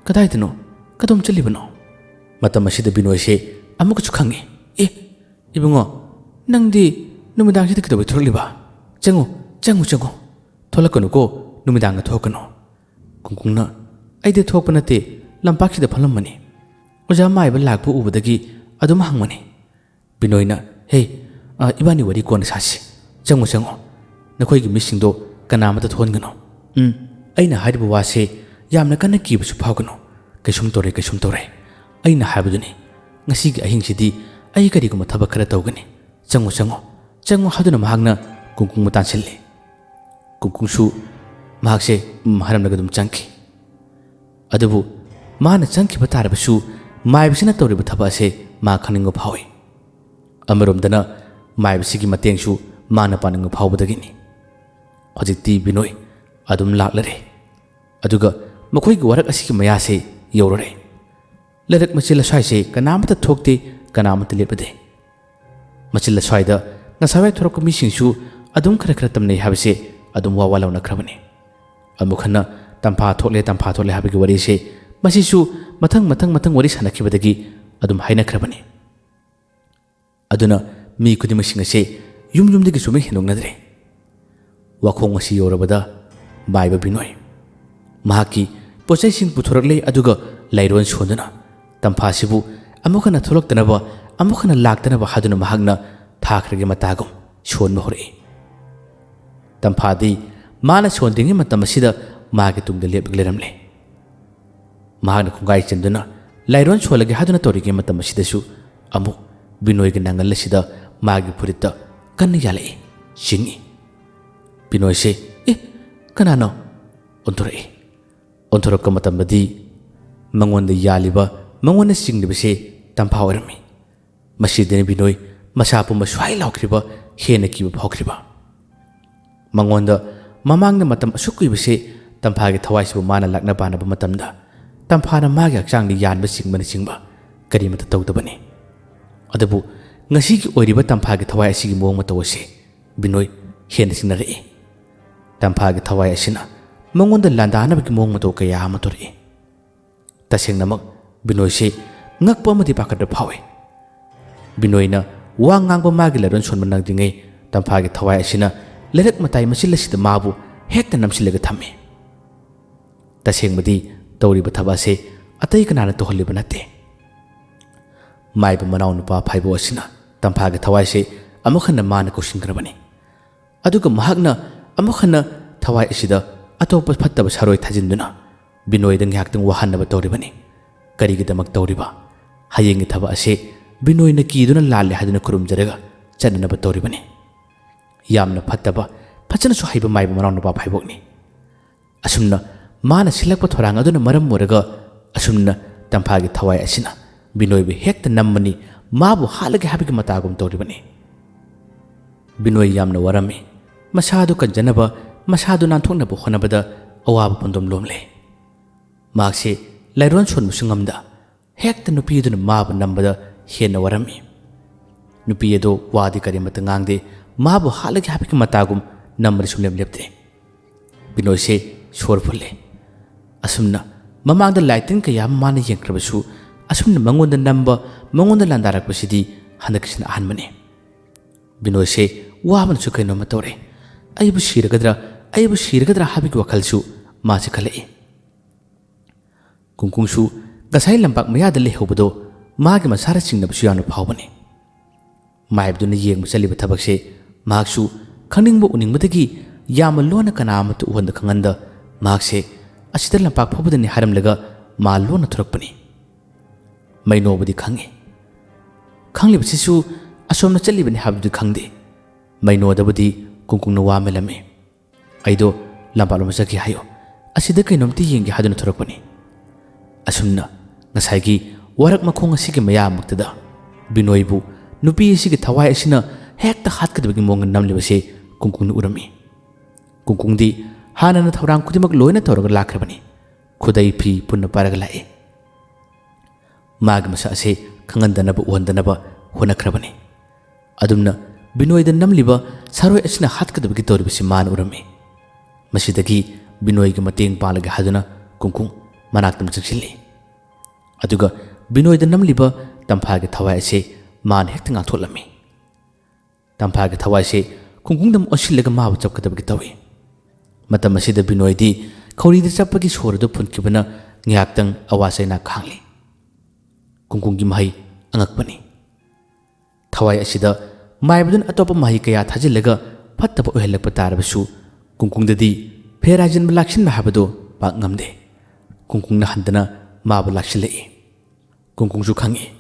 ꯀꯗꯥꯏꯗꯅꯣ? ꯀꯗꯣꯝ ꯆꯠꯂꯤꯕꯅꯣ?" ꯃꯇꯝ ꯑꯁꯤꯗ ꯕꯤꯅꯣꯏꯁꯦ ꯑꯃꯨꯛꯀꯁꯨ ꯈꯪꯉꯤ꯫ "ꯑꯦ, ꯏꯕꯨꯡꯉꯣ, ꯅꯪꯗꯤ ꯅꯨꯃꯤꯗꯥꯡꯁꯤꯗ ꯀꯩꯗꯧꯕꯩ ꯊꯣꯔꯛꯂꯤꯕ? ꯆꯪꯉꯨ, ꯆꯪꯉꯨ, ꯆꯪꯉꯨ꯫ ꯊꯣꯛꯂꯛꯀꯅꯨꯀꯣ, ꯅꯨꯃꯤꯗꯥꯡꯗ ꯊꯣꯛꯀꯅꯨ꯫" ꯀꯨꯡꯀꯨꯡꯅ, "ꯑꯩꯗꯤ ꯊꯣꯛꯄ ꯅꯠꯇꯦ, ꯂꯝꯄꯥꯛꯁꯤꯗ ꯐꯝꯂꯝꯕꯅꯤ꯫ ꯑꯣꯖꯥ ꯃꯥꯏꯕ ꯂꯥꯛꯄ ꯎꯕꯗꯒꯤ ꯑꯗꯨꯝ ꯍꯪꯕꯅꯤ꯫" ꯕꯤꯅꯣꯏꯅ, "ꯍꯦ, ꯑ, ꯏꯕꯥꯅꯤ ꯋꯥꯔꯤ ꯀꯣꯟꯅ ꯁꯥꯁꯤ꯫ ꯆꯪꯉꯣ, ꯆꯪꯉꯣ꯫ ꯅꯈꯣꯏꯒꯤ ꯃꯤꯁꯤꯡꯗꯣ ꯀꯅꯥ ꯑꯃꯠꯇ ꯊꯣꯛꯍꯟꯒꯅꯨ꯫ ꯎꯝ, ꯑꯩꯅ ꯍꯥꯏꯔꯤꯕ ꯋꯥꯁꯦ ꯌꯥꯝꯅ ꯀꯟꯅ ꯀꯤꯕꯁꯨ ꯐꯥꯎꯒꯅꯨ꯫ "ꯀꯩꯁꯨꯝ ꯇꯧꯔꯦ, ꯀꯩꯁꯨꯝ ꯇꯧꯔꯦ꯫ ꯑꯩꯅ ꯍꯥꯏꯕꯗꯨꯅꯤ, ꯉꯁꯤꯒꯤ ꯑꯍꯤꯡꯁꯤꯗꯤ ꯑꯩ ꯀꯔꯤꯒꯨꯝꯕ ꯊꯕꯛ ꯈꯔ ꯇꯧꯒꯅꯤ꯫ ꯆꯪꯉꯨ, ꯆꯪꯉꯨ, ꯆꯪꯉꯨ" ꯍꯥꯏꯗꯨꯅ ꯃꯍꯥꯛꯅ ꯀꯨꯡꯀꯨꯡꯕ ꯇꯥꯟꯁꯤꯜꯂꯤ꯫ ꯀꯨꯡꯀꯨꯡꯁꯨ ꯃꯍꯥꯛꯁꯦ "ꯎꯝ" ꯍꯥꯏꯔꯝꯂꯒ ꯑꯗꯨꯝ ꯆꯪꯈꯤ꯫ ꯑꯗꯨꯕꯨ ꯃꯥꯅ ꯆꯪꯈꯤꯕ ꯇꯥꯔꯕꯁꯨ, ꯃꯥꯏꯕꯁꯤꯅ ꯇꯧꯔꯤꯕ ꯊꯕꯛ ꯑꯁꯦ ꯃꯥ ꯈꯪꯅꯤꯡꯕ ꯐꯥꯎꯏ꯫ ꯑꯃꯔꯣꯝꯗꯅ ꯃꯥꯏꯕꯁꯤꯒꯤ ꯃꯇꯦꯡꯁꯨ ꯃꯥꯅ ꯄꯥꯅꯤꯡꯕ ꯐꯥꯎꯕꯗꯒꯤꯅꯤ꯫ ꯍꯧꯖꯤꯛꯇꯤ ꯕꯤꯅꯣꯏ ꯑꯗꯨꯝ ꯂꯥꯛꯂꯔꯦ꯫ ꯑꯗꯨꯒ ꯃꯈꯣꯏꯒꯤ ꯋꯥꯔꯛ ꯑꯁꯤꯒꯤ ꯃꯌꯥꯁꯦ ꯌꯧꯔꯔꯦ꯫ ꯂꯩꯔꯛ ꯃꯆꯤꯜ ꯑꯁ꯭ꯋꯥꯏꯁꯦ ꯀꯅꯥꯃꯠꯇ ꯊꯣꯛꯇꯦ, ꯀꯅꯥꯃꯠꯇ ꯂꯦꯞꯄꯗꯦ꯫ ꯃꯆꯤꯜ ꯑꯁ꯭ꯋꯥꯏꯗ ꯉꯁꯥꯏꯋꯥꯏ ꯊꯣꯔꯛꯄ ꯃꯤꯁꯤꯡꯁꯨ ꯑꯗꯨꯝ ꯈꯔ ꯈꯔ ꯇꯝꯅꯩ ꯍꯥꯏꯕꯁꯦ ꯑꯗꯨꯝ ꯋꯥ ꯋꯥ ꯂꯥꯎꯅꯈ꯭ꯔꯕꯅꯤ꯫ ꯑꯃꯨꯛ ꯍꯟꯅ "ꯇꯝꯐꯥ ꯊꯣꯛꯂꯦ, ꯇꯝꯐꯥ ꯊꯣꯛꯂꯦ" ꯍꯥꯏꯕꯒꯤ ꯋꯥꯔꯤꯁꯦ ꯃꯁꯤꯁꯨ ꯃꯊꯪ ꯃꯊꯪ ꯃꯊꯪ ꯋꯥꯔꯤ ꯁꯥꯟꯅꯈꯤꯕꯗꯒꯤ ꯑꯗꯨꯝ ꯍꯥꯏꯅꯈ꯭ꯔꯕꯅꯤ꯫ ꯑꯗꯨꯅ ꯃꯤ ꯈꯨꯗꯤꯡꯃꯛꯁꯤꯡ ꯑꯁꯦ ꯌꯨꯝ ꯌꯨꯝꯗꯒꯤ ꯁꯨꯃꯩ ꯍꯦꯟꯗꯣꯛꯅꯗ꯭ꯔꯦ꯫ ꯋꯥꯈꯣꯡ ꯑꯁꯤ ꯌꯧꯔꯕꯗ ꯃꯥꯏꯕ ꯕꯤꯅꯣꯏ ꯃꯍꯥꯛꯀꯤ ꯄꯣꯠꯆꯩꯁꯤꯡ ꯄꯨꯊꯣꯔꯛꯂꯦ, ꯑꯗꯨꯒ ꯂꯥꯏꯔꯣꯟ ꯁꯣꯟꯗꯨꯅ ꯇꯝꯐꯥꯁꯤꯕꯨ ꯑꯃꯨꯛ ꯍꯟꯅ ꯊꯣꯛꯂꯛꯇꯅꯕ, ꯑꯃꯨꯛ ꯍꯟꯅ ꯂꯥꯛꯇꯅꯕ ꯍꯥꯏꯗꯨꯅ ꯃꯍꯥꯛꯅ ꯊꯥꯈ꯭ꯔꯒꯦ ꯃꯇꯥꯒꯨꯝ ꯁꯣꯟꯕ ꯍꯧꯔꯛꯏ꯫ ꯇꯝꯐꯥꯗꯤ ꯃꯥꯅ ꯁꯣꯟꯗ꯭ꯔꯤꯉꯩ ꯃꯇꯝ ꯑꯁꯤꯗ ꯃꯥꯒꯤ ꯇꯨꯡꯗ ꯂꯦꯞꯂꯒ ꯂꯩꯔꯝꯂꯦ꯫ ꯃꯍꯥꯛꯅ ꯈꯣꯡꯒꯥꯏ ꯆꯟꯗꯨꯅ ꯂꯥꯏꯔꯣꯟ ꯁꯣꯜꯂꯒꯦ ꯍꯥꯏꯗꯨꯅ ꯇꯧꯔꯤꯉꯩ ꯃꯇꯝ ꯑꯁꯤꯗꯁꯨ ꯑꯃꯨꯛ ꯕꯤꯅꯣꯏꯒꯤ ꯅꯥꯉꯜ ꯑꯁꯤꯗ ꯃꯥꯒꯤ ꯐꯨꯔꯤꯠꯇ ꯀꯟꯅ ꯌꯥꯜꯂꯛꯏ, ꯆꯤꯡꯏ꯫ ꯕꯤꯅꯣꯏꯁꯦ "ꯑꯦ, ꯀꯅꯥꯅꯣ?" ꯑꯣꯟꯊꯣꯔꯛꯏ꯫ ꯑꯣꯟꯊꯣꯔꯛꯄ ꯃꯇꯝꯗꯗꯤ ꯃꯉꯣꯟꯗ ꯌꯥꯜꯂꯤꯕ, ꯃꯉꯣꯟꯗ ꯆꯤꯡꯂꯤꯕꯁꯦ ꯇꯝꯐꯥ ꯑꯣꯏꯔꯝꯃꯤ꯫ ꯃꯁꯤꯗꯅꯤ ꯕꯤꯅꯣꯏ ꯃꯁꯥ ꯄꯨꯝꯕ ꯁ꯭ꯋꯥꯏ ꯂꯥꯎꯈ꯭ꯔꯤꯕ, ꯍꯦꯟꯅ ꯀꯤꯕ ꯐꯥꯎꯈ꯭ꯔꯤꯕ꯫ ꯃꯉꯣꯟꯗ ꯃꯃꯥꯡꯗ ꯃꯇꯝ ꯑꯁꯨꯛ ꯀꯨꯏꯕꯁꯦ ꯇꯝꯐꯥꯒꯤ ꯊꯋꯥꯏꯁꯤꯕꯨ ꯃꯥꯅ ꯂꯥꯛꯅ ꯄꯥꯅꯕ ꯃꯇꯝꯗ ꯇꯝꯐꯥꯅ ꯃꯥꯒꯤ ꯍꯛꯆꯥꯡꯗ ꯌꯥꯟꯕ ꯆꯤꯡꯕꯅꯆꯤꯡꯕ ꯀꯔꯤꯃꯠꯇ ꯇꯧꯗꯕꯅꯤ꯫ ꯑꯗꯨꯕꯨ ꯉꯁꯤꯒꯤ ꯑꯣꯏꯔꯤꯕ ꯇꯝꯐꯥꯒꯤ ꯊꯋꯥꯏ ꯑꯁꯤꯒꯤ ꯃꯑꯣꯡ ꯃꯇꯧ ꯑꯁꯤ ꯕꯤꯅꯣꯏ ꯍꯦꯟꯅ ꯆꯤꯡꯅꯔꯛꯏ꯫ ꯇꯝꯐꯥꯒꯤ ꯊꯋꯥꯏ ꯑꯁꯤꯅ ꯃꯉꯣꯟꯗ ꯂꯥꯟꯗꯥꯅꯕꯒꯤ ꯃꯑꯣꯡ ꯃꯇꯧ ꯀꯌꯥ ꯑꯃ ꯇꯧꯔꯛꯏ꯫ ꯇꯁꯦꯡꯅꯃꯛ ꯕꯤꯅꯣꯏꯁꯦ ꯉꯛꯄ ꯑꯃꯗꯤ ꯄꯥꯈꯠꯄ ꯐꯥꯎꯏ꯫ ꯕꯤꯅꯣꯏꯅ ꯋꯥ ꯉꯥꯡꯕ ꯃꯥꯒꯤ ꯂꯥꯏꯔꯣꯟ ꯁꯣꯟꯕ ꯅꯪꯗ꯭ꯔꯤꯉꯩ ꯇꯝꯐꯥꯒꯤ ꯊꯋꯥꯏ ꯑꯁꯤꯅ ꯂꯩꯔꯛ ꯃꯇꯥꯏ ꯃꯆꯤꯜ ꯑꯁꯤꯗ ꯃꯥꯕꯨ ꯍꯦꯛꯇ ꯅꯝꯁꯤꯜꯂꯒ ꯊꯝꯃꯤ꯫ ꯇꯁꯦꯡꯕꯗꯤ ꯇꯧꯔꯤꯕ ꯊꯕꯛ ꯑꯁꯤ ꯑꯇꯩ ꯀꯅꯥꯅ ꯇꯧꯍꯜꯂꯤꯕ ꯅꯠꯇꯦ꯫ ꯃꯥꯏꯕ ꯃꯅꯥꯎ ꯅꯨꯄꯥ ꯐꯥꯏꯕꯣꯛ ꯑꯁꯤꯅ ꯇꯝꯐꯥꯒꯤ ꯊꯋꯥꯏꯁꯤ ꯑꯃꯨꯛ ꯍꯟꯅ ꯃꯥꯅ ꯀꯧꯁꯤꯟꯈ꯭ꯔꯕꯅꯤ꯫ ꯑꯗꯨꯒ ꯃꯍꯥꯛꯅ ꯑꯃꯨꯛ ꯍꯟꯅ ꯊꯋꯥꯏ ꯑꯁꯤꯗ ꯑꯇꯣꯞꯄ ꯐꯠꯇꯕ ꯁꯥꯔꯣꯏ ꯊꯥꯖꯤꯟꯗꯨꯅ ꯕꯤꯅꯣꯏꯗ ꯉꯥꯏꯍꯥꯛꯇꯪ ꯋꯥꯍꯟꯅꯕ ꯇꯧꯔꯤꯕꯅꯤ꯫ ꯀꯔꯤꯒꯤꯗꯃꯛ ꯇꯧꯔꯤꯕ? ꯍꯌꯦꯡꯒꯤ ꯊꯕꯛ ꯑꯁꯤ ꯕꯤꯅꯣꯏꯅ ꯀꯤꯗꯨꯅ ꯂꯥꯜꯂꯦ ꯍꯥꯏꯗꯨꯅ ꯈꯨꯔꯨꯝꯖꯔꯒ ꯆꯠꯅꯅꯕ ꯇꯧꯔꯤꯕꯅꯤ꯫ ꯌꯥꯝꯅ ꯐꯠꯇꯕ, ꯐꯖꯅꯁꯨ ꯍꯩꯕ ꯃꯥꯏꯕ ꯃꯅꯥꯎꯅꯨꯄꯥ ꯐꯥꯏꯕꯣꯛꯅꯤ꯫ ꯑꯁꯨꯝꯅ ꯃꯥꯅ ꯁꯤꯜꯂꯛꯄ ꯊꯧꯔꯥꯡ ꯑꯗꯨꯅ ꯃꯔꯝ ꯑꯣꯏꯔꯒ ꯑꯁꯨꯝꯅ ꯇꯝꯐꯥꯒꯤ ꯊꯋꯥꯏ ꯑꯁꯤꯅ ꯕꯤꯅꯣꯏꯕꯨ ꯍꯦꯛꯇ ꯅꯝꯃꯅꯤ, ꯃꯥꯕꯨ ꯍꯥꯠꯂꯒꯦ ꯍꯥꯏꯕꯒꯤ ꯃꯇꯥꯒꯨꯝ ꯇꯧꯔꯤꯕꯅꯤ꯫ ꯕꯤꯅꯣꯏ ꯌꯥꯝꯅ ꯋꯥꯔꯝꯃꯤ꯫ ꯃꯁꯥꯗꯨ ꯀꯟꯖꯅꯕ, ꯃꯁꯥꯗꯨ ꯅꯥꯟꯊꯣꯛꯅꯕ ꯍꯣꯠꯅꯕꯗ ꯑꯋꯥꯕ ꯄꯨꯝꯗꯨꯝ ꯂꯣꯝꯂꯦ꯫ ꯃꯍꯥꯛꯁꯦ ꯂꯥꯏꯔꯣꯟ ꯁꯣꯟꯕꯁꯨ ꯉꯝꯗ ꯍꯦꯛꯇ ꯅꯨꯄꯤ ꯑꯗꯨꯅ ꯃꯥꯕꯨ ꯅꯝꯕꯗ ꯍꯦꯟꯅ ꯋꯥꯔꯝꯃꯤ꯫ ꯅꯨꯄꯤ ꯑꯗꯨ ꯋꯥꯗꯤ ꯀꯔꯤꯃꯠꯇ ꯉꯥꯡꯗꯦ, ꯃꯥꯕꯨ ꯍꯥꯠꯂꯒꯦ ꯍꯥꯏꯕꯒꯤ ꯃꯇꯥꯒꯨꯝ ꯅꯝꯕꯗꯤ ꯁꯨꯡꯂꯦꯞ ꯂꯦꯞꯇꯦ꯫ ꯕꯤꯅꯣꯏꯁꯦ ꯁꯣꯔ ꯐꯨꯜꯂꯦ꯫ ꯑꯁꯨꯝꯅ ꯃꯃꯥꯡꯗ ꯂꯥꯏꯇꯤꯟ ꯀꯌꯥ ꯑꯃ ꯃꯥꯅ ꯌꯦꯡꯈ꯭ꯔꯕꯁꯨ ꯑꯁꯨꯝꯅ ꯃꯉꯣꯟꯗ ꯅꯝꯕ, ꯃꯉꯣꯟꯗ ꯂꯥꯟꯗꯥꯔꯛꯄꯁꯤꯗꯤ ꯍꯟꯗꯛꯀꯤꯁꯤꯅ ꯑꯍꯥꯟꯕꯅꯤ꯫ ꯕꯤꯅꯣꯏꯁꯦ ꯋꯥꯕꯅꯁꯨ ꯀꯩꯅꯣꯝꯃ ꯇꯧꯔꯦ꯫ ꯑꯩꯕꯨ ꯁꯤꯔꯒꯗ꯭ꯔꯥ, ꯑꯩꯕꯨ ꯁꯤꯔꯒꯗ꯭ꯔꯥ ꯍꯥꯏꯕꯒꯤ ꯋꯥꯈꯜꯁꯨ ꯃꯥꯁꯦ ꯈꯜꯂꯛꯏ꯫ ꯀꯨꯡꯀꯨꯡꯁꯨ ꯉꯁꯥꯏ ꯂꯝꯄꯥꯛ ꯃꯌꯥꯗ ꯂꯩꯍꯧꯕꯗꯣ ꯃꯥꯒꯤ ꯃꯁꯥꯗ ꯆꯤꯡꯅꯕꯁꯨ ꯌꯥꯝꯅ ꯐꯥꯎꯕꯅꯤ꯫ ꯃꯥꯏꯕꯗꯨꯅ ꯌꯦꯡꯕ ꯆꯠꯂꯤꯕ ꯊꯕꯛꯁꯦ ꯃꯍꯥꯛꯁꯨ ꯈꯪꯅꯤꯡꯕ ꯎꯅꯤꯡꯕꯗꯒꯤ ꯌꯥꯝꯅ ꯂꯣꯟꯅ ꯀꯅꯥ ꯑꯃꯠꯇ ꯎꯍꯟꯗ ꯈꯪꯍꯟꯗ ꯃꯍꯥꯛꯁꯦ ꯑꯁꯤꯗ ꯂꯝꯄꯥꯛ ꯐꯥꯎꯕꯗꯅꯤ ꯍꯥꯏꯔꯝꯂꯒ ꯃꯥ ꯂꯣꯟꯅ ꯊꯣꯔꯛꯄꯅꯤ꯫ ꯃꯩꯅꯣꯕꯨꯗꯤ ꯈꯪꯉꯤ꯫ ꯈꯪꯂꯤꯕꯁꯤꯁꯨ ꯑꯁꯣꯝꯅ ꯆꯠꯂꯤꯕꯅꯤ ꯍꯥꯏꯕꯗꯨꯗꯤ ꯈꯪꯗꯦ꯫ ꯃꯩꯅꯣꯗꯕꯨꯗꯤ ꯀꯨꯡꯀꯨꯡꯅ ꯋꯥ ꯃꯦꯜꯂꯝꯃꯤ꯫ "ꯑꯩꯗꯣ ꯂꯝꯄꯥꯛꯂꯣꯝꯗ ꯆꯠꯈꯤ ꯍꯥꯏꯌꯣ, ꯑꯁꯤꯗ ꯀꯩꯅꯣꯝꯇ ꯌꯦꯡꯒꯦ ꯍꯥꯏꯗꯨꯅ ꯊꯣꯔꯛꯄꯅꯤ"꯫ ꯑꯁꯨꯝꯅ ꯉꯁꯥꯏꯒꯤ ꯋꯥꯔꯛ ꯃꯈꯣꯡ ꯑꯁꯤꯒꯤ ꯃꯌꯥꯃꯛꯇꯗ ꯕꯤꯅꯣꯏꯕꯨ ꯅꯨꯄꯤ ꯑꯁꯤꯒꯤ ꯊꯋꯥꯏ ꯑꯁꯤꯅ ꯍꯦꯛꯇ ꯍꯥꯠꯀꯗꯕꯒꯤ ꯃꯑꯣꯡꯗ ꯅꯝꯂꯤꯕꯁꯦ ꯀꯨꯡꯀꯨꯡꯅ ꯎꯔꯝꯃꯤ꯫ ꯀꯨꯡꯀꯨꯡꯗꯤ ꯍꯥꯟꯅꯅ ꯊꯧꯔꯥꯡ ꯈꯨꯗꯤꯡꯃꯛ ꯂꯣꯏꯅ ꯇꯧꯔꯒ ꯂꯥꯛꯈ꯭ꯔꯕꯅꯤ꯫ ꯈꯨꯗꯩ ꯐꯤ ꯄꯨꯟꯅ ꯄꯥꯏꯔꯒ ꯂꯥꯛꯏ꯫ ꯃꯥꯒꯤ ꯃꯁꯛ ꯑꯁꯤ ꯈꯪꯍꯟꯗꯅꯕ ꯎꯍꯟꯗꯅꯕ ꯍꯣꯠꯅꯈ꯭ꯔꯕꯅꯤ꯫ ꯑꯗꯨꯝꯅ ꯕꯤꯅꯣꯏꯗ ꯅꯝꯂꯤꯕ ꯁꯥꯔꯣꯏ ꯑꯁꯤꯅ ꯍꯥꯠꯀꯗꯕꯒꯤ ꯇꯧꯔꯤꯕꯁꯤ ꯃꯥꯅ ꯎꯔꯝꯃꯤ꯫ ꯃꯁꯤꯗꯒꯤ ꯕꯤꯅꯣꯏꯒꯤ ꯃꯇꯦꯡ ꯄꯥꯡꯂꯒꯦ ꯍꯥꯏꯗꯨꯅ ꯀꯨꯡꯀꯨꯡ ꯃꯅꯥꯛꯇ ꯑꯃꯨꯛ ꯆꯪꯁꯤꯜꯂꯤ꯫ ꯑꯗꯨꯒ ꯕꯤꯅꯣꯏꯗ ꯅꯝꯂꯤꯕ ꯇꯝꯐꯥꯒꯤ ꯊꯋꯥꯏ ꯑꯁꯤ ꯃꯥꯅ ꯍꯦꯛꯇ ꯉꯥꯛꯊꯣꯛꯂꯝꯃꯤ꯫ ꯇꯝꯐꯥꯒꯤ ꯊꯋꯥꯏꯁꯤ ꯀꯨꯡꯀꯨꯡꯗ ꯑꯃꯨꯛ ꯑꯣꯟꯁꯤꯜꯂꯒ ꯃꯥꯕꯨ ꯆꯞꯀꯗꯕꯒꯤ ꯇꯧꯏ꯫ ꯃꯇꯝ ꯑꯁꯤꯗ ꯕꯤꯅꯣꯏꯗꯤ ꯈꯧꯔꯤꯗ ꯆꯞꯄꯒꯤ ꯁꯣꯔ ꯑꯗꯨ ꯐꯨꯟꯈꯤꯕꯅ ꯉꯥꯏꯍꯥꯛꯇꯪ ꯑꯋꯥ ꯆꯩꯅꯥ ꯈꯥꯡꯂꯤ꯫ ꯀꯨꯡꯀꯨꯡꯒꯤ ꯃꯍꯩ ꯑꯉꯛꯄꯅꯤ꯫ ꯊꯋꯥꯏ ꯑꯁꯤꯗ ꯃꯥꯏꯕꯗꯨꯅ ꯑꯇꯣꯞꯄ ꯃꯍꯩ ꯀꯌꯥ ꯊꯥꯖꯤꯜꯂꯒ ꯐꯠꯇꯕ ꯑꯣꯏꯍꯜꯂꯛꯄ ꯇꯥꯔꯕꯁꯨ ꯀꯨꯡꯀꯨꯡꯗꯗꯤ ꯐꯦꯔꯥꯏꯖꯟꯕ ꯂꯥꯛꯁꯤꯟꯕ ꯍꯥꯏꯕꯗꯨ ꯄꯥꯛ ꯉꯝꯗꯦ꯫ ꯀꯨꯡꯀꯨꯡꯅ ꯍꯟꯗꯅ ꯃꯥꯕꯨ ꯂꯥꯛꯁꯤꯜꯂꯛꯏ꯫ ꯀꯨꯡꯀꯨꯡꯁꯨ ꯈꯪꯏ,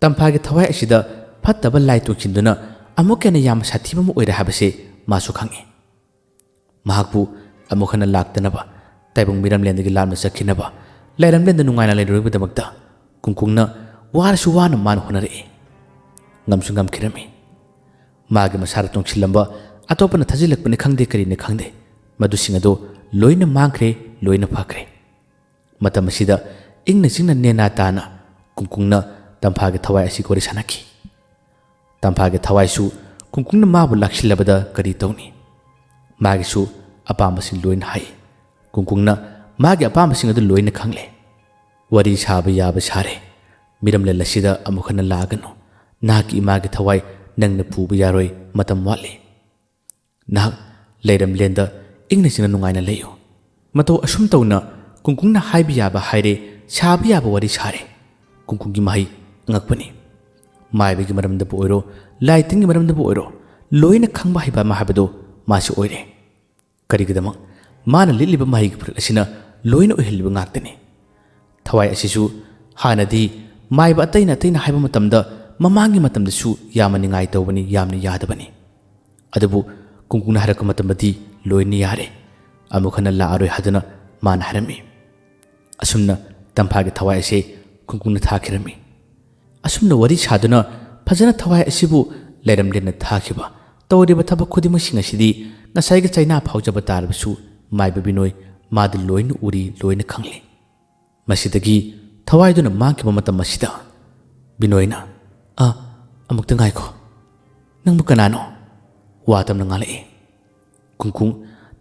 ꯇꯝꯐꯥꯒꯤ ꯊꯋꯥꯏ ꯑꯁꯤꯗ ꯐꯠꯇꯕ ꯂꯥꯏ ꯇꯣꯡꯁꯤꯟꯗꯨꯅ ꯑꯃꯨꯛꯀ ꯍꯦꯟꯅ ꯌꯥꯝꯅ ꯁꯥꯊꯤꯕ ꯑꯃ ꯑꯣꯏꯔꯦ ꯍꯥꯏꯕꯁꯦ ꯃꯥꯁꯨ ꯈꯪꯏ꯫ ꯃꯍꯥꯛꯄꯨ ꯑꯃꯨꯛ ꯍꯟꯅ ꯂꯥꯛꯇꯅꯕ, ꯇꯥꯏꯕꯪ ꯃꯤꯔꯝꯂꯦꯟꯗꯒꯤ ꯂꯥꯞꯅ ꯆꯠꯈꯤꯅꯕ, ꯂꯩꯔꯝꯂꯦꯟꯗ ꯅꯨꯡꯉꯥꯏꯅ ꯂꯩꯔꯨꯅꯕꯒꯤꯗꯃꯛꯇ ꯀꯨꯡꯀꯨꯡꯅ ꯋꯥꯔꯁꯨ ꯋꯥꯅ ꯃꯥꯅ ꯍꯣꯠꯅꯔꯛꯏ꯫ ꯉꯝꯁꯨ ꯉꯝꯈꯤꯔꯝꯃꯤ꯫ ꯃꯥꯒꯤ ꯃꯁꯥꯗ ꯇꯣꯡꯁꯤꯜꯂꯝꯕ ꯑꯇꯣꯞꯄꯅ ꯊꯥꯖꯤꯜꯂꯛꯄꯅꯤ ꯈꯪꯗꯦ, ꯀꯔꯤꯅꯤ ꯈꯪꯗꯦ, ꯃꯗꯨꯁꯤꯡ ꯑꯗꯨ ꯂꯣꯏꯅ ꯃꯥꯡꯈ꯭ꯔꯦ, ꯂꯣꯏꯅ ꯐꯈ꯭ꯔꯦ꯫ ꯃꯇꯝ ꯑꯁꯤꯗ ꯏꯪꯅ ꯆꯤꯛꯅ ꯅꯦꯅꯥ ꯇꯥꯅ ꯀꯨꯡꯀꯨꯡꯅ ꯇꯝꯐꯥꯒꯤ ꯊꯋꯥꯏ ꯑꯁꯤꯒ ꯋꯥꯔꯤ ꯁꯥꯟꯅꯈꯤ꯫ ꯇꯝꯐꯥꯒꯤ ꯊꯋꯥꯏꯁꯨ ꯀꯨꯡꯀꯨꯡꯅ ꯃꯥꯕꯨ ꯂꯥꯛꯁꯤꯜꯂꯕꯗ ꯀꯔꯤ ꯇꯧꯅꯤ? ꯃꯥꯒꯤꯁꯨ ꯑꯄꯥꯝꯕꯁꯤꯡ ꯂꯣꯏꯅ ꯍꯥꯏ꯫ ꯀꯨꯡꯀꯨꯡꯅ ꯃꯥꯒꯤ ꯑꯄꯥꯝꯕꯁꯤꯡ ꯑꯗꯨ ꯂꯣꯏꯅ ꯈꯪꯂꯦ꯫ ꯋꯥꯔꯤ ꯁꯥꯕ ꯌꯥꯕ ꯁꯥꯔꯦ꯫ ꯃꯤꯔꯝꯂꯦꯟ ꯑꯁꯤꯗ ꯑꯃꯨꯛ ꯍꯟꯅ ꯂꯥꯛꯑꯒꯅꯨ꯫ ꯅꯍꯥꯛꯀꯤ ꯏꯃꯥꯒꯤ ꯊꯋꯥꯏ ꯅꯪꯅ ꯄꯨꯕ ꯌꯥꯔꯣꯏ, ꯃꯇꯝ ꯋꯥꯠꯂꯤ꯫ ꯅꯍꯥꯛ ꯂꯩꯔꯝꯂꯦꯟꯗ ꯏꯪꯅ ꯆꯤꯛꯅ ꯅꯨꯡꯉꯥꯏꯅ ꯂꯩꯌꯨ꯫ ꯃꯇꯧ ꯑꯁꯨꯝ ꯇꯧꯅ ꯀꯨꯡꯀꯨꯡꯅ ꯍꯥꯏꯕ ꯌꯥꯕ ꯍꯥꯏꯔꯦ, ꯁꯥꯕ ꯌꯥꯕ ꯋꯥꯔꯤ ꯁꯥꯔꯦ꯫ ꯀꯨꯡꯀꯨꯡꯒꯤ ꯃꯍꯩ ꯑꯉꯛꯄꯅꯤ꯫ ꯃꯥꯏꯕꯒꯤ ꯃꯔꯝꯗꯕꯨ ꯑꯣꯏꯔꯣ, ꯂꯥꯏ ꯇꯤꯟꯒꯤ ꯃꯔꯝꯗꯕꯨ ꯑꯣꯏꯔꯣ, ꯂꯣꯏꯅ ꯈꯪꯕ ꯍꯩꯕ ꯑꯃ ꯍꯥꯏꯕꯗꯨ ꯃꯥꯁꯤ ꯑꯣꯏꯔꯦ꯫ ꯀꯔꯤꯒꯤꯗꯃꯛ? ꯃꯥꯅ ꯂꯤꯠꯂꯤꯕ ꯃꯍꯩꯒꯤ ꯐꯨꯔꯤꯠ ꯑꯁꯤꯅ ꯂꯣꯏꯅ ꯑꯣꯏꯍꯜꯂꯤꯕ ꯉꯥꯛꯇꯅꯤ꯫ ꯊꯋꯥꯏ ꯑꯁꯤꯁꯨ ꯍꯥꯟꯅꯗꯤ ꯃꯥꯏꯕ ꯑꯇꯩꯅ ꯑꯇꯩꯅ ꯍꯥꯏꯕ ꯃꯇꯝꯗ ꯃꯃꯥꯡꯒꯤ ꯃꯇꯝꯗꯁꯨ ꯌꯥꯝꯅ ꯅꯤꯡꯉꯥꯏ ꯇꯧꯕꯅꯤ, ꯌꯥꯝꯅ ꯌꯥꯗꯕꯅꯤ꯫ ꯑꯗꯨꯕꯨ ꯀꯨꯡꯀꯨꯡꯅ ꯍꯥꯏꯔꯛꯄ ꯃꯇꯝꯗꯗꯤ ꯂꯣꯏꯅ ꯌꯥꯔꯦ꯫ ꯑꯃꯨꯛ ꯍꯟꯅ ꯂꯥꯛꯑꯔꯣꯏ ꯍꯥꯏꯗꯨꯅ ꯃꯥꯅ ꯍꯥꯏꯔꯝꯃꯤ꯫ ꯑꯁꯨꯝꯅ ꯇꯝꯐꯥꯒꯤ ꯊꯋꯥꯏ ꯑꯁꯤ ꯀꯨꯡꯀꯨꯡꯅ ꯊꯥꯈꯤꯔꯝꯃꯤ꯫ ꯑꯁꯨꯝꯅ ꯋꯥꯔꯤ ꯁꯥꯗꯨꯅ ꯐꯖꯅ ꯊꯋꯥꯏ ꯑꯁꯤꯕꯨ ꯂꯩꯔꯝꯂꯦꯟꯅ ꯊꯥꯈꯤꯕ ꯇꯧꯔꯤꯕ ꯊꯕꯛ ꯈꯨꯗꯤꯡꯃꯛꯁꯤꯡ ꯑꯁꯤꯗꯤ ꯉꯁꯥꯏꯒꯤ ꯆꯩꯅꯥ ꯐꯥꯎꯖꯕ ꯇꯥꯔꯕꯁꯨ ꯃꯥꯏꯕ ꯕꯤꯅꯣꯏ ꯃꯥꯗꯤ ꯂꯣꯏꯅ ꯎꯔꯤ, ꯂꯣꯏꯅ ꯈꯪꯂꯤ꯫ ꯃꯁꯤꯗꯒꯤ ꯊꯋꯥꯏꯗꯨꯅ ꯃꯥꯡꯈꯤꯕ ꯃꯇꯝ ꯑꯁꯤꯗ ꯕꯤꯅꯣꯏꯅ, "ꯑ, ꯑꯃꯨꯛꯇ ꯉꯥꯏꯈꯣ꯫ ꯅꯪꯕꯨ ꯀꯅꯥꯅꯣ?" ꯋꯥ ꯇꯞꯅ ꯉꯥꯡꯂꯛꯏ꯫ "ꯀꯨꯡꯀꯨꯡ,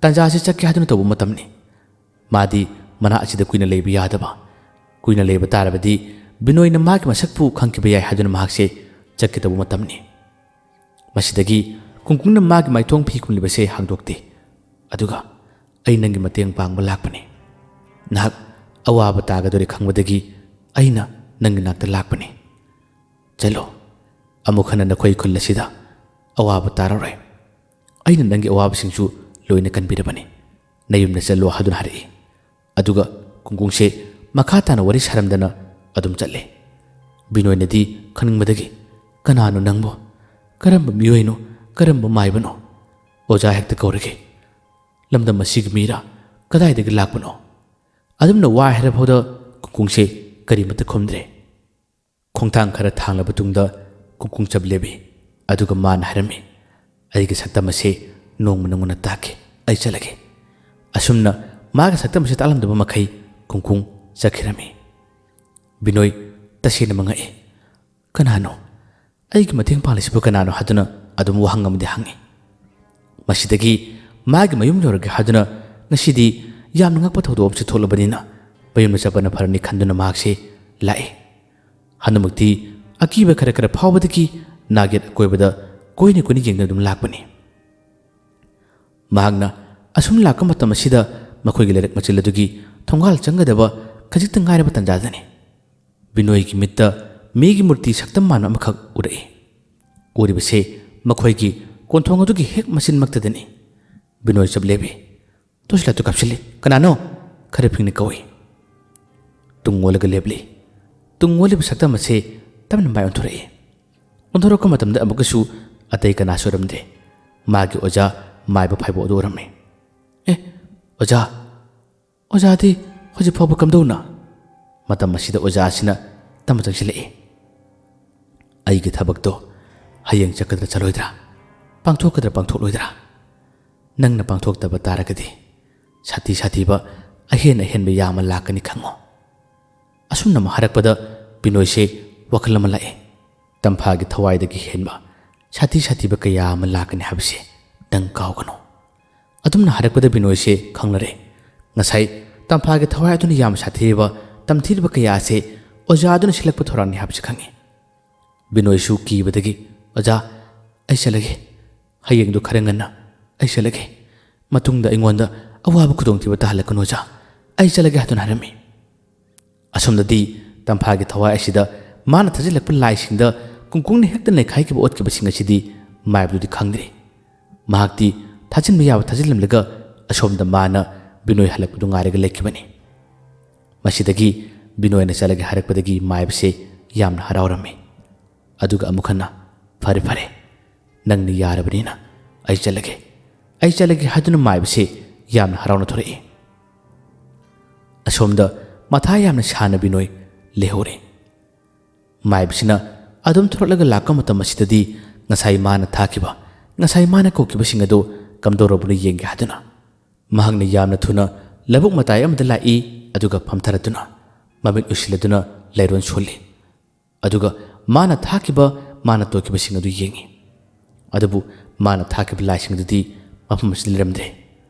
ꯇꯥꯟꯖꯥ ꯑꯁꯤ ꯆꯠꯀꯦ ꯍꯥꯏꯗꯨꯅ ꯇꯧꯕ ꯃꯇꯝꯅꯤ꯫ ꯃꯥꯗꯤ ꯃꯅꯥꯛ ꯑꯁꯤꯗ ꯀꯨꯏꯅ ꯂꯩꯕ ꯌꯥꯗꯕ꯫ ꯀꯨꯏꯅ ꯂꯩꯕ ꯇꯥꯔꯕꯗꯤ ꯕꯤꯅꯣꯏꯅ ꯃꯥꯒꯤ ꯃꯁꯛꯄꯨ ꯈꯪꯈꯤꯕ ꯌꯥꯏ ꯍꯥꯏꯗꯨꯅ ꯃꯍꯥꯛꯁꯦ ꯆꯠꯀꯗꯧꯕ ꯃꯇꯝꯅꯤ꯫" ꯃꯁꯤꯗꯒꯤ ꯀꯨꯡꯀꯨꯡꯅ ꯃꯥꯒꯤ ꯃꯥꯏꯊꯣꯡ ꯐꯤ ꯈꯨꯝꯂꯤꯕꯁꯦ ꯍꯥꯡꯗꯣꯛꯇꯦ꯫ ꯑꯗꯨꯒ, "ꯑꯩ ꯅꯪꯒꯤ ꯃꯇꯦꯡ ꯄꯥꯡꯕ ꯂꯥꯛꯄꯅꯤ꯫ ꯅꯍꯥꯛ ꯑꯋꯥꯕ ꯇꯥꯒꯗꯧꯔꯦ ꯈꯪꯕꯗꯒꯤ ꯑꯩꯅ ꯅꯪꯒꯤ ꯅꯥꯛꯇ ꯂꯥꯛꯄꯅꯤ꯫ ꯆꯠꯂꯣ, ꯑꯃꯨꯛ ꯍꯟꯅ ꯅꯈꯣꯏ ꯈꯨꯜ ꯑꯁꯤꯗ ꯑꯋꯥꯕ ꯇꯥꯔꯔꯣꯏ꯫ ꯑꯩꯅ ꯅꯪꯒꯤ ꯑꯋꯥꯕꯁꯤꯡꯁꯨ ꯂꯣꯏꯅ ꯀꯟꯕꯤꯔꯕꯅꯤ꯫ ꯅꯌꯨꯝꯗ ꯆꯠꯂꯣ" ꯍꯥꯏꯗꯨꯅ ꯍꯥꯏꯔꯛꯏ꯫ ꯑꯗꯨꯒ ꯀꯨꯡꯀꯨꯡꯁꯦ ꯃꯈꯥ ꯇꯥꯅ ꯋꯥꯔꯤ ꯁꯥꯔꯝꯗꯅ ꯑꯗꯨꯝ ꯆꯠꯂꯦ꯫ ꯕꯤꯅꯣꯏꯅꯗꯤ ꯈꯪꯅꯤꯡꯕꯗꯒꯤ, "ꯀꯅꯥꯅꯣ ꯅꯪꯕꯣ? ꯀꯔꯝꯕ ꯃꯤꯑꯣꯏꯅꯣ? ꯀꯔꯝꯕ ꯃꯥꯏꯕꯅꯣ? ꯑꯣꯖꯥ ꯍꯦꯛꯇ ꯀꯧꯔꯒꯦ꯫ ꯂꯝꯗꯝ ꯑꯁꯤꯒꯤ ꯃꯤꯔꯥ? ꯀꯗꯥꯏꯗꯒꯤ ꯂꯥꯛꯄꯅꯣ?" ꯑꯗꯨꯝꯅ ꯋꯥ ꯍꯥꯏꯔꯐꯥꯎꯗ ꯀꯨꯡꯀꯨꯡꯁꯦ ꯀꯔꯤꯃꯠꯇ ꯈꯨꯝꯗ꯭ꯔꯦ꯫ ꯈꯣꯡꯊꯥꯡ ꯈꯔ ꯊꯥꯡꯂꯕ ꯇꯨꯡꯗ ꯀꯨꯡꯀꯨꯡ ꯆꯞ ꯂꯦꯞꯄꯤ꯫ ꯑꯗꯨꯒ ꯃꯥꯅ ꯍꯥꯏꯔꯝꯃꯤ, "ꯑꯩꯒꯤ ꯁꯛꯇꯝ ꯑꯁꯤ ꯅꯣꯡꯃ ꯅꯉꯣꯟꯗ ꯇꯥꯛꯀꯦ꯫ ꯑꯩ ꯆꯠꯂꯒꯦ꯫" ꯑꯁꯨꯝꯅ ꯃꯥꯒꯤ ꯁꯛꯇꯝ ꯑꯁꯤ ꯇꯥꯛꯂꯝꯗꯕ ꯃꯈꯩ ꯀꯨꯡꯀꯨꯡ ꯆꯠꯈꯤꯔꯝꯃꯤ꯫ ꯕꯤꯅꯣꯏ ꯇꯁꯦꯡꯅ ꯃꯉꯛꯏ꯫ "ꯀꯅꯥꯅꯣ? ꯑꯩꯒꯤ ꯃꯇꯦꯡ ꯄꯥꯡꯂꯤꯁꯤꯕꯨ ꯀꯅꯥꯅꯣ?" ꯍꯥꯏꯗꯨꯅ ꯑꯗꯨꯝ ꯋꯥꯍꯪ ꯑꯃꯗꯤ ꯍꯪꯉꯤ꯫ ꯃꯁꯤꯗꯒꯤ ꯃꯥꯒꯤ ꯃꯌꯨꯝ ꯌꯧꯔꯒꯦ ꯍꯥꯏꯗꯨꯅ ꯉꯁꯤꯗꯤ ꯌꯥꯝꯅ ꯉꯛꯄ ꯊꯧꯗꯣꯛ ꯑꯃꯁꯨ ꯊꯣꯛꯂꯕꯅꯤꯅ ꯃꯌꯨꯝꯗ ꯆꯠꯄꯅ ꯐꯔꯅꯤ ꯈꯟꯗꯨꯅ ꯃꯍꯥꯛꯁꯦ ꯂꯥꯛꯏ꯫ ꯍꯟꯗꯛꯃꯛꯇꯤ ꯑꯀꯤꯕ ꯈꯔ ꯈꯔ ꯐꯥꯎꯕꯗꯒꯤ ꯅꯥꯛꯌꯦꯠ ꯑꯀꯣꯏꯕꯗ ꯀꯣꯏꯅ ꯀꯣꯏꯅ ꯌꯦꯡꯗꯨꯅ ꯑꯗꯨꯝ ꯂꯥꯛꯄꯅꯤ꯫ ꯃꯍꯥꯛꯅ ꯑꯁꯨꯝ ꯂꯥꯛꯄ ꯃꯇꯝ ꯑꯁꯤꯗ ꯃꯈꯣꯏꯒꯤ ꯂꯩꯔꯛ ꯃꯆꯤꯜ ꯑꯗꯨꯒꯤ ꯊꯣꯡꯒꯥꯜ ꯆꯪꯒꯗꯕ ꯈꯖꯤꯛꯇ ꯉꯥꯏꯔꯕ ꯇꯥꯟꯖꯥꯗꯅꯤ꯫ ꯕꯤꯅꯣꯏꯒꯤ ꯃꯤꯠꯇ ꯃꯤꯒꯤ ꯃꯨꯔꯇꯤ ꯁꯛꯇꯝ ꯃꯥꯟꯕ ꯑꯃꯈꯛ ꯎꯔꯛꯏ꯫ ꯎꯔꯤꯕꯁꯦ ꯃꯈꯣꯏꯒꯤ ꯀꯣꯟꯊꯣꯡ ꯑꯗꯨꯒꯤ ꯍꯦꯛ ꯃꯆꯤꯟꯃꯛꯇꯗꯅꯤ꯫ ꯕꯤꯅꯣꯏ ꯆꯞ ꯂꯦꯞꯄꯤ꯫ ꯇꯣꯔꯆ ꯂꯥꯏꯠꯇꯨ ꯀꯥꯞꯁꯤꯜꯂꯤ꯫ "ꯀꯅꯥꯅꯣ?" ꯈꯔ ꯐꯤꯡꯅ ꯀꯧꯏ꯫ ꯇꯨꯡ ꯑꯣꯜꯂꯒ ꯂꯦꯞꯂꯤ꯫ ꯇꯨꯡ ꯑꯣꯜꯂꯤꯕ ꯁꯛꯇꯝ ꯑꯁꯦ ꯇꯞꯅ ꯃꯥꯏ ꯑꯣꯟꯊꯣꯔꯛꯏ꯫ ꯑꯣꯟꯊꯣꯔꯛꯄ ꯃꯇꯝꯗ ꯑꯃꯨꯛꯀꯁꯨ ꯑꯇꯩ ꯀꯅꯥꯁꯨ ꯑꯣꯏꯔꯝꯗꯦ꯫ ꯃꯥꯒꯤ ꯑꯣꯖꯥ ꯃꯥꯏꯕ ꯐꯥꯏꯕꯣꯛ ꯑꯗꯨ ꯑꯣꯏꯔꯝꯃꯤ꯫ "ꯑꯦ, ꯑꯣꯖꯥ, ꯑꯣꯖꯥꯗꯤ ꯍꯧꯖꯤꯛ ꯐꯥꯎꯕ ꯀꯝꯗꯧꯅ?" ꯃꯇꯝ ꯑꯁꯤꯗ ꯑꯣꯖꯥ ꯑꯁꯤꯅ ꯇꯞꯅ ꯆꯪꯁꯤꯜꯂꯛꯏ꯫ "ꯑꯩꯒꯤ ꯊꯕꯛꯇꯣ ꯍꯌꯦꯡ ꯆꯠꯀꯗ꯭ꯔꯥ ꯆꯠꯂꯣꯏꯗ꯭ꯔꯥ, ꯄꯥꯡꯊꯣꯛꯀꯗ꯭ꯔꯥ ꯄꯥꯡꯊꯣꯛꯂꯣꯏꯗ꯭ꯔꯥ? ꯅꯪꯅ ꯄꯥꯡꯊꯣꯛꯇꯕ ꯇꯥꯔꯒꯗꯤ ꯁꯥꯊꯤ ꯁꯥꯊꯤꯕ ꯑꯍꯦꯟ ꯑꯍꯦꯟꯕ ꯌꯥꯝꯅ ꯂꯥꯛꯀꯅꯤ ꯈꯪꯉꯣ꯫" ꯑꯁꯨꯝꯅ ꯑꯃ ꯍꯥꯏꯔꯛꯄꯗ ꯕꯤꯅꯣꯏꯁꯦ ꯋꯥꯈꯜ ꯑꯃ ꯂꯥꯛꯑꯦ꯫ ꯇꯝꯐꯥꯒꯤ ꯊꯋꯥꯏꯗꯒꯤ ꯍꯦꯟꯕ ꯁꯥꯊꯤ ꯁꯥꯊꯤꯕ ꯀꯌꯥ ꯑꯃ ꯂꯥꯛꯀꯅꯤ ꯍꯥꯏꯕꯁꯦ ꯅꯪ ꯀꯥꯎꯒꯅꯨ꯫ ꯑꯗꯨꯝꯅ ꯍꯥꯏꯔꯛꯄꯗ ꯕꯤꯅꯣꯏꯁꯦ ꯈꯪꯂꯔꯦ꯫ ꯉꯁꯥꯏ ꯇꯝꯐꯥꯒꯤ ꯊꯋꯥꯏ ꯑꯗꯨꯅ ꯌꯥꯝ ꯁꯥꯊꯤꯔꯤꯕ ꯇꯝꯊꯤꯔꯤꯕ ꯀꯌꯥ ꯑꯁꯦ ꯑꯣꯖꯥ ꯑꯗꯨꯅ ꯁꯤꯜꯂꯛꯄ ꯊꯧꯔꯥꯡꯅꯤ ꯍꯥꯏꯕꯁꯤ ꯈꯪꯉꯤ꯫ ꯕꯤꯅꯣꯏꯁꯨ ꯀꯤꯕꯗꯒꯤ, "ꯑꯣꯖꯥ, ꯑꯩ ꯆꯠꯂꯒꯦ꯫ ꯍꯌꯦꯡꯗꯨ ꯈꯔ ꯉꯟꯅ ꯑꯩ ꯆꯠꯂꯒꯦ꯫ ꯃꯇꯨꯡꯗ ꯑꯩꯉꯣꯟꯗ ꯑꯋꯥꯕ ꯈꯨꯗꯣꯡꯊꯤꯕ ꯇꯥꯍꯜꯂꯛꯀꯅꯨ ꯑꯣꯖꯥ꯫ ꯑꯩ ꯆꯠꯂꯒꯦ" ꯍꯥꯏꯗꯨꯅ ꯍꯥꯏꯔꯝꯃꯤ꯫ ꯑꯁꯣꯝꯗꯗꯤ ꯇꯝꯐꯥꯒꯤ ꯊꯋꯥꯏ ꯑꯁꯤꯗ ꯃꯥꯅ ꯊꯥꯖꯤꯜꯂꯛꯄ ꯂꯥꯏꯁꯤꯡꯗ ꯀꯨꯡꯀꯨꯡꯅ ꯍꯦꯛꯇ ꯅꯩꯈꯥꯏꯈꯤꯕ ꯑꯣꯠꯈꯤꯕꯁꯤꯡ ꯑꯁꯤꯗꯤ ꯃꯥꯏꯕꯗꯨꯗꯤ ꯈꯪꯗ꯭ꯔꯤ꯫ ꯃꯍꯥꯛꯇꯤ ꯊꯥꯖꯤꯟꯕ ꯌꯥꯕ ꯊꯥꯖꯤꯜꯂꯝꯂꯒ ꯑꯁꯣꯝꯗ ꯃꯥꯅ ꯕꯤꯅꯣꯏ ꯍꯜꯂꯛꯄꯗꯨ ꯉꯥꯏꯔꯒ ꯂꯩꯈꯤꯕꯅꯤ꯫ ꯃꯁꯤꯗꯒꯤ ꯕꯤꯅꯣꯏꯅ ꯆꯠꯂꯒꯦ ꯍꯥꯏꯔꯛꯄꯗꯒꯤ ꯃꯥꯏꯕꯁꯦ ꯌꯥꯝꯅ ꯍꯔꯥꯎꯔꯝꯃꯤ꯫ ꯑꯗꯨꯒ ꯑꯃꯨꯛ ꯍꯟꯅ, "ꯐꯔꯦ, ꯐꯔꯦ, ꯅꯪꯅ ꯌꯥꯔꯕꯅꯤꯅ ꯑꯩ ꯆꯠꯂꯒꯦ, ꯑꯩ ꯆꯠꯂꯒꯦ" ꯍꯥꯏꯗꯨꯅ ꯃꯥꯏꯕꯁꯦ ꯌꯥꯝꯅ ꯍꯔꯥꯎꯅ ꯊꯣꯔꯛꯏ꯫ ꯑꯁꯣꯝꯗ ꯃꯊꯥ ꯌꯥꯝꯅ ꯁꯥꯅ ꯕꯤꯅꯣꯏ ꯂꯩꯍꯧꯔꯦ꯫ ꯃꯥꯏꯕꯁꯤꯅ ꯑꯗꯨꯝ ꯊꯣꯔꯛꯂꯒ ꯂꯥꯛꯄ ꯃꯇꯝ ꯑꯁꯤꯗꯗꯤ ꯉꯁꯥꯏ ꯃꯥꯅ ꯊꯥꯈꯤꯕ, ꯉꯁꯥꯏ ꯃꯥꯅ ꯀꯧꯈꯤꯕꯁꯤꯡ ꯑꯗꯨ ꯀꯝꯗꯧꯔꯕꯅꯣ ꯌꯦꯡꯒꯦ ꯍꯥꯏꯗꯨꯅ ꯃꯍꯥꯛꯅ ꯌꯥꯝꯅ ꯊꯨꯅ ꯂꯧꯕꯨꯛ ꯃꯇꯥꯏ ꯑꯃꯗ ꯂꯥꯛꯏ꯫ ꯑꯗꯨꯒ ꯐꯝꯊꯔꯗꯨꯅ ꯃꯃꯤꯠ ꯎꯏꯁꯤꯜꯂꯗꯨꯅ ꯂꯩꯔꯣꯟ ꯁꯣꯜꯂꯤ꯫ ꯑꯗꯨꯒ ꯃꯥꯅ ꯊꯥꯈꯤꯕ, ꯃꯥꯅ ꯇꯧꯈꯤꯕꯁꯤꯡ ꯑꯗꯨ ꯌꯦꯡꯉꯤ꯫ ꯑꯗꯨꯕꯨ ꯃꯥꯅ ꯊꯥꯈꯤꯕ ꯂꯥꯏꯁꯤꯡ ꯑꯗꯨꯗꯤ ꯃꯐꯝ ꯑꯁꯤꯗ ꯂꯩꯔꯝꯗ꯭ꯔꯦ꯫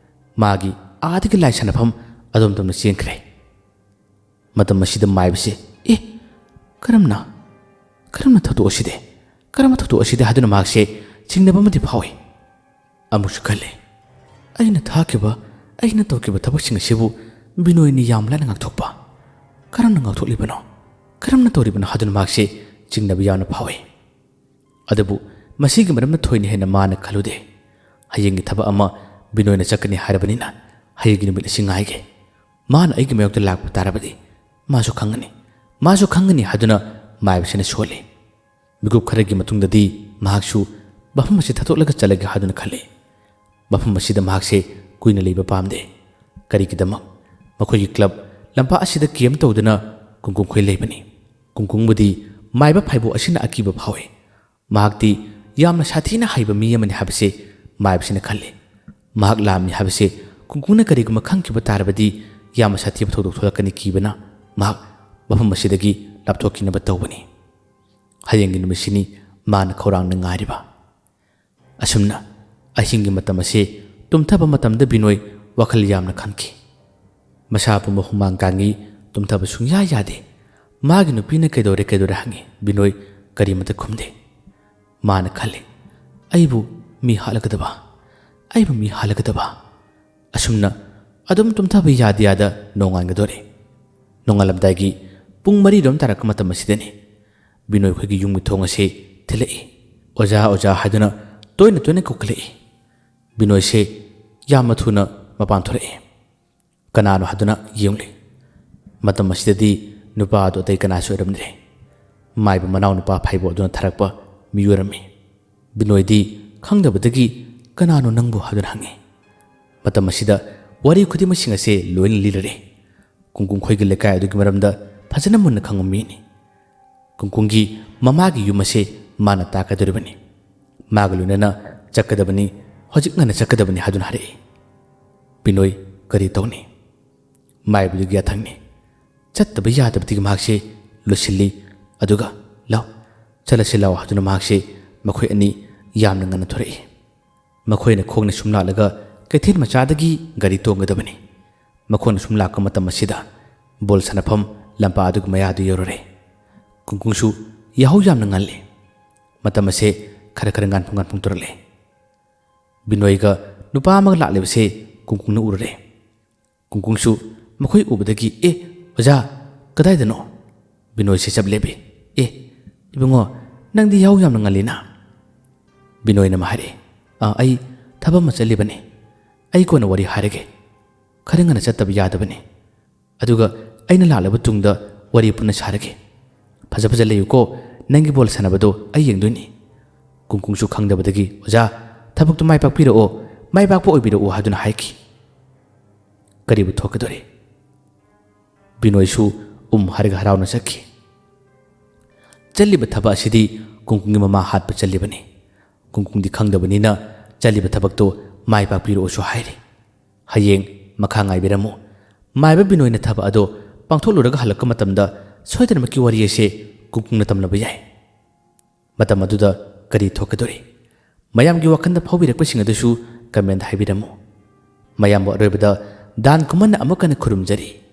ꯃꯥꯒꯤ ꯑꯥꯗꯒꯤ ꯂꯥꯏ ꯁꯥꯟꯅꯐꯝ ꯑꯗꯣꯝꯗ ꯆꯦꯟꯈ꯭ꯔꯦ꯫ ꯃꯇꯝ ꯑꯁꯤꯗ ꯃꯥꯏꯕꯁꯤ, "ꯑꯦ, ꯀꯔꯝꯅ? ꯀꯔꯝꯅ ꯊꯧꯗꯣꯛ ꯑꯁꯤꯗꯤ? ꯀꯔꯝꯅ ꯊꯧꯗꯣꯛ ꯑꯁꯤꯗꯤ?" ꯍꯥꯏꯗꯨꯅ ꯃꯍꯥꯛꯁꯦ ꯆꯤꯡꯅꯕ ꯑꯃꯗꯤ ꯐꯥꯎꯏ꯫ ꯑꯃꯨꯛꯁꯨ ꯈꯜꯂꯤ, "ꯑꯩꯅ ꯊꯥꯈꯤꯕ, ꯑꯩꯅ ꯇꯧꯈꯤꯕ ꯊꯕꯛꯁꯤꯡ ꯑꯁꯤꯕꯨ ꯕꯤꯅꯣꯏꯅ ꯌꯥꯝ ꯂꯥꯏꯅ ꯉꯥꯛꯊꯣꯛꯄ꯫ ꯀꯔꯝꯅ ꯉꯥꯛꯊꯣꯛꯂꯤꯕꯅꯣ? ꯀꯔꯝꯅ ꯇꯧꯔꯤꯕꯅꯣ?" ꯍꯥꯏꯗꯨꯅ ꯃꯍꯥꯛꯁꯦ ꯆꯤꯡꯅꯕ ꯌꯥꯝꯅ ꯐꯥꯎꯏ꯫ ꯑꯗꯨꯕꯨ ꯃꯁꯤꯒꯤ ꯃꯔꯝꯗ ꯊꯣꯏꯅ ꯍꯦꯟꯅ ꯃꯥꯅ ꯈꯜꯂꯨꯗꯦ꯫ ꯍꯌꯦꯡꯒꯤ ꯊꯕꯛ ꯑꯃ ꯕꯤꯅꯣꯏꯅ ꯆꯠꯀꯅꯤ ꯍꯥꯏꯔꯕꯅꯤꯅ ꯍꯌꯦꯡꯒꯤ ꯅꯨꯃꯤꯠ ꯑꯁꯤ ꯉꯥꯏꯒꯦ꯫ ꯃꯥꯅ ꯑꯩꯒꯤ ꯃꯥꯌꯣꯛꯇ ꯂꯥꯛꯄ ꯇꯥꯔꯕꯗꯤ ꯃꯥꯁꯨ ꯈꯪꯒꯅꯤ, ꯃꯥꯁꯨ ꯈꯪꯒꯅꯤ ꯍꯥꯏꯗꯨꯅ ꯃꯥꯏꯕꯁꯤꯅ ꯁꯣꯜꯂꯤ꯫ ꯃꯤꯀꯨꯞ ꯈꯔꯒꯤ ꯃꯇꯨꯡꯗꯗꯤ ꯃꯍꯥꯛꯁꯨ ꯃꯐꯝ ꯑꯁꯤ ꯊꯥꯗꯣꯛꯂꯒ ꯆꯠꯂꯒꯦ ꯍꯥꯏꯗꯨꯅ ꯈꯜꯂꯤ꯫ ꯃꯐꯝ ꯑꯁꯤꯗ ꯃꯍꯥꯛꯁꯦ ꯀꯨꯏꯅ ꯂꯩꯕ ꯄꯥꯝꯗꯦ꯫ ꯀꯔꯤꯒꯤꯗꯃꯛ? ꯃꯈꯣꯏꯒꯤ ꯀ꯭ꯂꯕ ꯂꯝꯄꯥꯛ ꯑꯁꯤꯗ ꯀꯦꯝ ꯇꯧꯗꯨꯅ ꯀꯨꯡꯀꯨꯡꯈꯣꯏ ꯂꯩꯕꯅꯤ꯫ ꯀꯨꯡꯀꯨꯡꯕꯨꯗꯤ ꯃꯥꯏꯕ ꯐꯥꯏꯕꯣꯛ ꯑꯁꯤꯅ ꯑꯀꯤꯕ ꯐꯥꯎꯏ꯫ ꯃꯍꯥꯛꯇꯤ ꯌꯥꯝꯅ ꯁꯥꯊꯤꯅ ꯍꯩꯕ ꯃꯤ ꯑꯃꯅꯤ ꯍꯥꯏꯕꯁꯤ ꯃꯥꯏꯕꯁꯤꯅ ꯈꯜꯂꯤ꯫ ꯃꯍꯥꯛ ꯂꯥꯝꯃꯤ ꯍꯥꯏꯕꯁꯤ ꯀꯨꯡꯀꯨꯡꯅ ꯀꯔꯤꯒꯨꯝꯕ ꯈꯪꯈꯤꯕ ꯇꯥꯔꯕꯗꯤ ꯌꯥꯝꯅ ꯁꯥꯊꯤꯕ ꯊꯧꯗꯣꯛ ꯊꯣꯛꯂꯛꯀꯅꯤ ꯀꯤꯕꯅ ꯃꯍꯥꯛ ꯃꯐꯝ ꯑꯁꯤꯗꯒꯤ ꯂꯥꯞꯊꯣꯛꯈꯤꯅꯕ ꯇꯧꯕꯅꯤ꯫ ꯍꯌꯦꯡꯒꯤ ꯅꯨꯃꯤꯠꯁꯤꯅꯤ ꯃꯥꯅ ꯈꯧꯔꯥꯡꯅ ꯉꯥꯏꯔꯤꯕ꯫ ꯑꯁꯨꯝꯅ ꯑꯍꯤꯡꯒꯤ ꯃꯇꯝ ꯑꯁꯤ ꯇꯨꯝꯊꯕ ꯃꯇꯝꯗ ꯕꯤꯅꯣꯏ ꯋꯥꯈꯜ ꯌꯥꯝꯅ ꯈꯟꯈꯤ꯫ ꯃꯁꯥ ꯄꯨꯝꯕ ꯍꯨꯃꯥꯡ ꯀꯥꯡꯉꯤ, ꯇꯨꯝꯊꯕ ꯁꯨꯡꯌꯥ ꯌꯥꯗꯦ꯫ ꯃꯥꯒꯤ ꯅꯨꯄꯤꯅ "ꯀꯩꯗꯧꯔꯦ, ꯀꯩꯗꯧꯔꯦ?" ꯍꯪꯉꯤ꯫ ꯕꯤꯅꯣꯏ ꯀꯔꯤꯃꯇ ꯈꯨꯝꯗꯦ꯫ ꯃꯥꯅ ꯈꯜꯂꯤ, "ꯑꯩꯕꯨ ꯃꯤ ꯍꯥꯠꯂꯒꯗꯕ, ꯑꯩꯕꯨ ꯃꯤ ꯍꯥꯠꯂꯒꯗꯕ"꯫ ꯑꯁꯨꯝꯅ ꯑꯗꯨꯝ ꯇꯨꯝꯊꯕ ꯌꯥꯗ ꯌꯥꯗ ꯅꯣꯡꯉꯥꯟꯒꯗꯣꯔꯦ꯫ ꯅꯣꯡꯉꯥꯜꯂꯝꯗꯥꯏꯒꯤ ꯄꯨꯡ ꯃꯔꯤꯔꯣꯝ ꯇꯥꯔꯛꯄ ꯃꯇꯝ ꯑꯁꯤꯗꯅꯤ ꯕꯤꯅꯣꯏ ꯈꯣꯏꯒꯤ ꯌꯨꯝꯒꯤ ꯊꯣꯡ ꯑꯁꯤ ꯊꯤꯜꯂꯛꯏ꯫ "ꯑꯣꯖꯥ, ꯑꯣꯖꯥ" ꯍꯥꯏꯗꯨꯅ ꯇꯣꯏꯅ ꯇꯣꯏꯅ ꯀꯧꯈꯠꯂꯛꯏ꯫ ꯕꯤꯅꯣꯏꯁꯦ ꯌꯥꯝꯅ ꯊꯨꯅ ꯃꯄꯥꯟ ꯊꯣꯔꯛꯏ꯫ ꯀꯅꯥꯅꯣ ꯍꯥꯏꯗꯨꯅ ꯌꯦꯡꯂꯤ꯫ ꯃꯇꯝ ꯑꯁꯤꯗꯗꯤ ꯅꯨꯄꯥ ꯑꯗꯨ ꯑꯇꯩ ꯀꯅꯥꯁꯨ ꯑꯣꯏꯔꯝꯗ꯭ꯔꯦ꯫ ꯃꯥꯏꯕ ꯃꯅꯥꯎ ꯅꯨꯄꯥ ꯐꯩꯕꯣꯛ ꯑꯗꯨꯅ ꯊꯥꯔꯛꯄ ꯃꯤꯑꯣꯏ ꯑꯣꯏꯔꯝꯃꯤ꯫ ꯕꯤꯅꯣꯏꯗꯤ ꯈꯪꯗꯕꯗꯒꯤ "ꯀꯅꯥꯅꯣ ꯅꯪꯕꯨ?" ꯍꯥꯏꯗꯨꯅ ꯍꯪꯉꯤ꯫ ꯃꯇꯝ ꯑꯁꯤꯗ ꯋꯥꯔꯤ ꯈꯨꯗꯤꯡꯃꯛꯁꯤꯡ ꯑꯁꯦ ꯂꯣꯏꯅ ꯂꯤꯔꯔꯦ꯫ ꯀꯨꯡꯀꯨꯡ ꯈꯣꯏꯒꯤ ꯂꯩꯀꯥꯏ ꯑꯗꯨꯒꯤ ꯃꯔꯝꯗ ꯐꯖꯅ ꯃꯨꯟꯅ ꯈꯪꯕ ꯃꯤꯅꯤ꯫ ꯀꯨꯡꯀꯨꯡꯒꯤ ꯃꯃꯥꯒꯤ ꯌꯨꯝ ꯑꯁꯦ ꯃꯥꯅ ꯇꯥꯛꯀꯗꯧꯔꯤꯕꯅꯤ꯫ ꯃꯥꯒ ꯂꯣꯏꯅꯅ ꯆꯠꯀꯗꯕꯅꯤ, ꯍꯧꯖꯤꯛ ꯉꯟꯅ ꯆꯠꯀꯗꯕꯅꯤ ꯍꯥꯏꯗꯨꯅ ꯍꯥꯏꯔꯛꯏ꯫ ꯕꯤꯅꯣꯏ ꯀꯔꯤ ꯇꯧꯅꯤ? ꯃꯥꯏꯕꯗꯨꯒꯤ ꯌꯥꯊꯪꯅꯤ꯫ ꯆꯠꯇꯕ ꯌꯥꯗꯕꯗꯒꯤ ꯃꯍꯥꯛꯁꯦ ꯂꯣꯏꯁꯤꯜꯂꯤ꯫ ꯑꯗꯨꯒ "ꯂꯥꯎ, ꯆꯠꯂꯁꯤ ꯂꯥꯎ" ꯍꯥꯏꯗꯨꯅ ꯃꯍꯥꯛꯁꯦ ꯃꯈꯣꯏ ꯑꯅꯤ ꯌꯥꯝꯅ ꯉꯟꯅ ꯊꯣꯔꯛꯏ꯫ ꯃꯈꯣꯏꯅ ꯈꯣꯡꯅ ꯁꯨꯝ ꯂꯥꯛꯂꯒ ꯀꯩꯊꯦꯜ ꯃꯆꯥꯗꯒꯤ ꯒꯥꯔꯤ ꯇꯣꯡꯒꯗꯕꯅꯤ꯫ ꯃꯈꯣꯏꯅ ꯁꯨꯝ ꯂꯥꯛꯄ ꯃꯇꯝ ꯑꯁꯤꯗ ꯕꯣꯜ ꯁꯥꯟꯅꯐꯝ ꯂꯝꯄꯥꯛ ꯑꯗꯨꯒꯤ ꯃꯌꯥꯗꯨ ꯌꯧꯔꯨꯔꯦ꯫ ꯀꯨꯡꯀꯨꯡꯁꯨ ꯌꯥꯍꯧ ꯌꯥꯝꯅ ꯉꯜꯂꯤ꯫ ꯃꯇꯝ ꯑꯁꯦ ꯈꯔ ꯈꯔ ꯉꯥꯟꯐꯝ ꯉꯥꯟꯐꯝ ꯇꯧꯔꯛꯂꯦ꯫ ꯕꯤꯅꯣꯏꯒ ꯅꯨꯄꯥ ꯑꯃꯒ ꯂꯥꯛꯂꯤꯕꯁꯦ ꯀꯨꯡꯀꯨꯡꯅ ꯎꯔꯨꯔꯦ꯫ ꯀꯨꯡꯀꯨꯡꯁꯨ ꯃꯈꯣꯏ ꯎꯕꯗꯒꯤ, "ꯑꯦ, ꯑꯣꯖꯥ, ꯀꯗꯥꯏꯗꯅꯣ?" ꯕꯤꯅꯣꯏꯁꯦ ꯆꯞ ꯂꯦꯞꯄꯤ꯫ "ꯑꯦ, ꯏꯕꯨꯡꯉꯣ, ꯅꯪꯗꯤ ꯌꯥꯍꯧ ꯌꯥꯝꯅ ꯉꯜꯂꯤꯅ?" ꯕꯤꯅꯣꯏꯅ ꯑꯃ ꯍꯥꯏꯔꯛꯏ꯫ "ꯑꯥ, ꯑꯩ ꯊꯕꯛ ꯑꯃ ꯆꯠꯂꯤꯕꯅꯤ꯫ ꯑꯩ ꯀꯣꯟꯅ ꯋꯥꯔꯤ ꯍꯥꯏꯔꯒꯦ꯫ ꯈꯔ ꯉꯟꯅ ꯆꯠꯇꯕ ꯌꯥꯗꯕꯅꯤ꯫ ꯑꯗꯨꯒ ꯑꯩꯅ ꯂꯥꯛꯂꯕ ꯇꯨꯡꯗ ꯋꯥꯔꯤ ꯄꯨꯟꯅ ꯁꯥꯔꯒꯦ꯫ ꯐꯖ ꯐꯖ ꯂꯩꯌꯨꯀꯣ, ꯅꯪꯒꯤ ꯕꯣꯜ ꯁꯥꯟꯅꯕꯗꯣ ꯑꯩ ꯌꯦꯡꯗꯣꯏꯅꯤ꯫" ꯀꯨꯡꯀꯨꯡꯁꯨ ꯈꯪꯗꯕꯗꯒꯤ, "ꯑꯣꯖꯥ, ꯊꯕꯛꯇꯨ ꯃꯥꯏ ꯄꯥꯛꯄꯤꯔꯛꯑꯣ, ꯃꯥꯏ ꯄꯥꯛꯄ ꯑꯣꯏꯕꯤꯔꯛꯑꯣ" ꯍꯥꯏꯗꯨꯅ ꯍꯥꯏꯈꯤ꯫ ꯀꯔꯤꯕꯨ ꯊꯣꯛꯀꯗꯣꯔꯤ? ꯕꯤꯅꯣꯏꯁꯨ ꯎꯝ ꯍꯥꯏꯔꯒ ꯍꯔꯥꯎꯅ ꯆꯠꯈꯤ꯫ ꯆꯠꯂꯤꯕ ꯊꯕꯛ ꯑꯁꯤꯗꯤ ꯀꯨꯡꯀꯨꯡꯒꯤ ꯃꯃꯥ ꯍꯥꯠꯄ ꯆꯠꯂꯤꯕꯅꯤ꯫ ꯀꯨꯡꯀꯨꯡꯗꯤ ꯈꯪꯗꯕꯅꯤꯅ ꯆꯠꯂꯤꯕ ꯊꯕꯛꯇꯨ ꯃꯥꯏ ꯄꯥꯛꯄꯤꯔꯛꯑꯣꯁꯨ ꯍꯥꯏꯔꯤ꯫ ꯍꯌꯦꯡ ꯃꯈꯥ ꯉꯥꯏꯕꯤꯔꯝꯃꯨ꯫ ꯃꯥꯏꯕ ꯕꯤꯅꯣꯏꯅ ꯊꯕꯛ ꯑꯗꯣ ꯄꯥꯡꯊꯣꯛꯂꯨꯔꯒ ꯍꯜꯂꯛꯄ ꯃꯇꯝꯗ ꯁꯣꯏꯗꯅꯃꯛꯀꯤ ꯋꯥꯔꯤ ꯑꯁꯦ ꯀꯨꯡꯀꯨꯡꯅ ꯇꯝꯂꯕ ꯌꯥꯏ꯫ ꯃꯇꯝ ꯑꯗꯨꯗ ꯀꯔꯤ ꯊꯣꯛꯀꯗꯧꯔꯤ? ꯃꯌꯥꯝꯒꯤ ꯋꯥꯈꯜꯗ ꯐꯥꯎꯕꯤꯔꯛꯄꯁꯤꯡ ꯑꯗꯨꯁꯨ comment ꯍꯥꯏꯕꯤꯔꯝꯃꯨ꯫ ꯃꯌꯥꯝꯕꯨ ꯑꯔꯣꯏꯕꯗ ꯗꯥꯟ ꯈꯨꯃꯟꯅ ꯑꯃꯨꯛ ꯍꯟꯅ ꯈꯨꯔꯨꯝꯖꯔꯤ꯫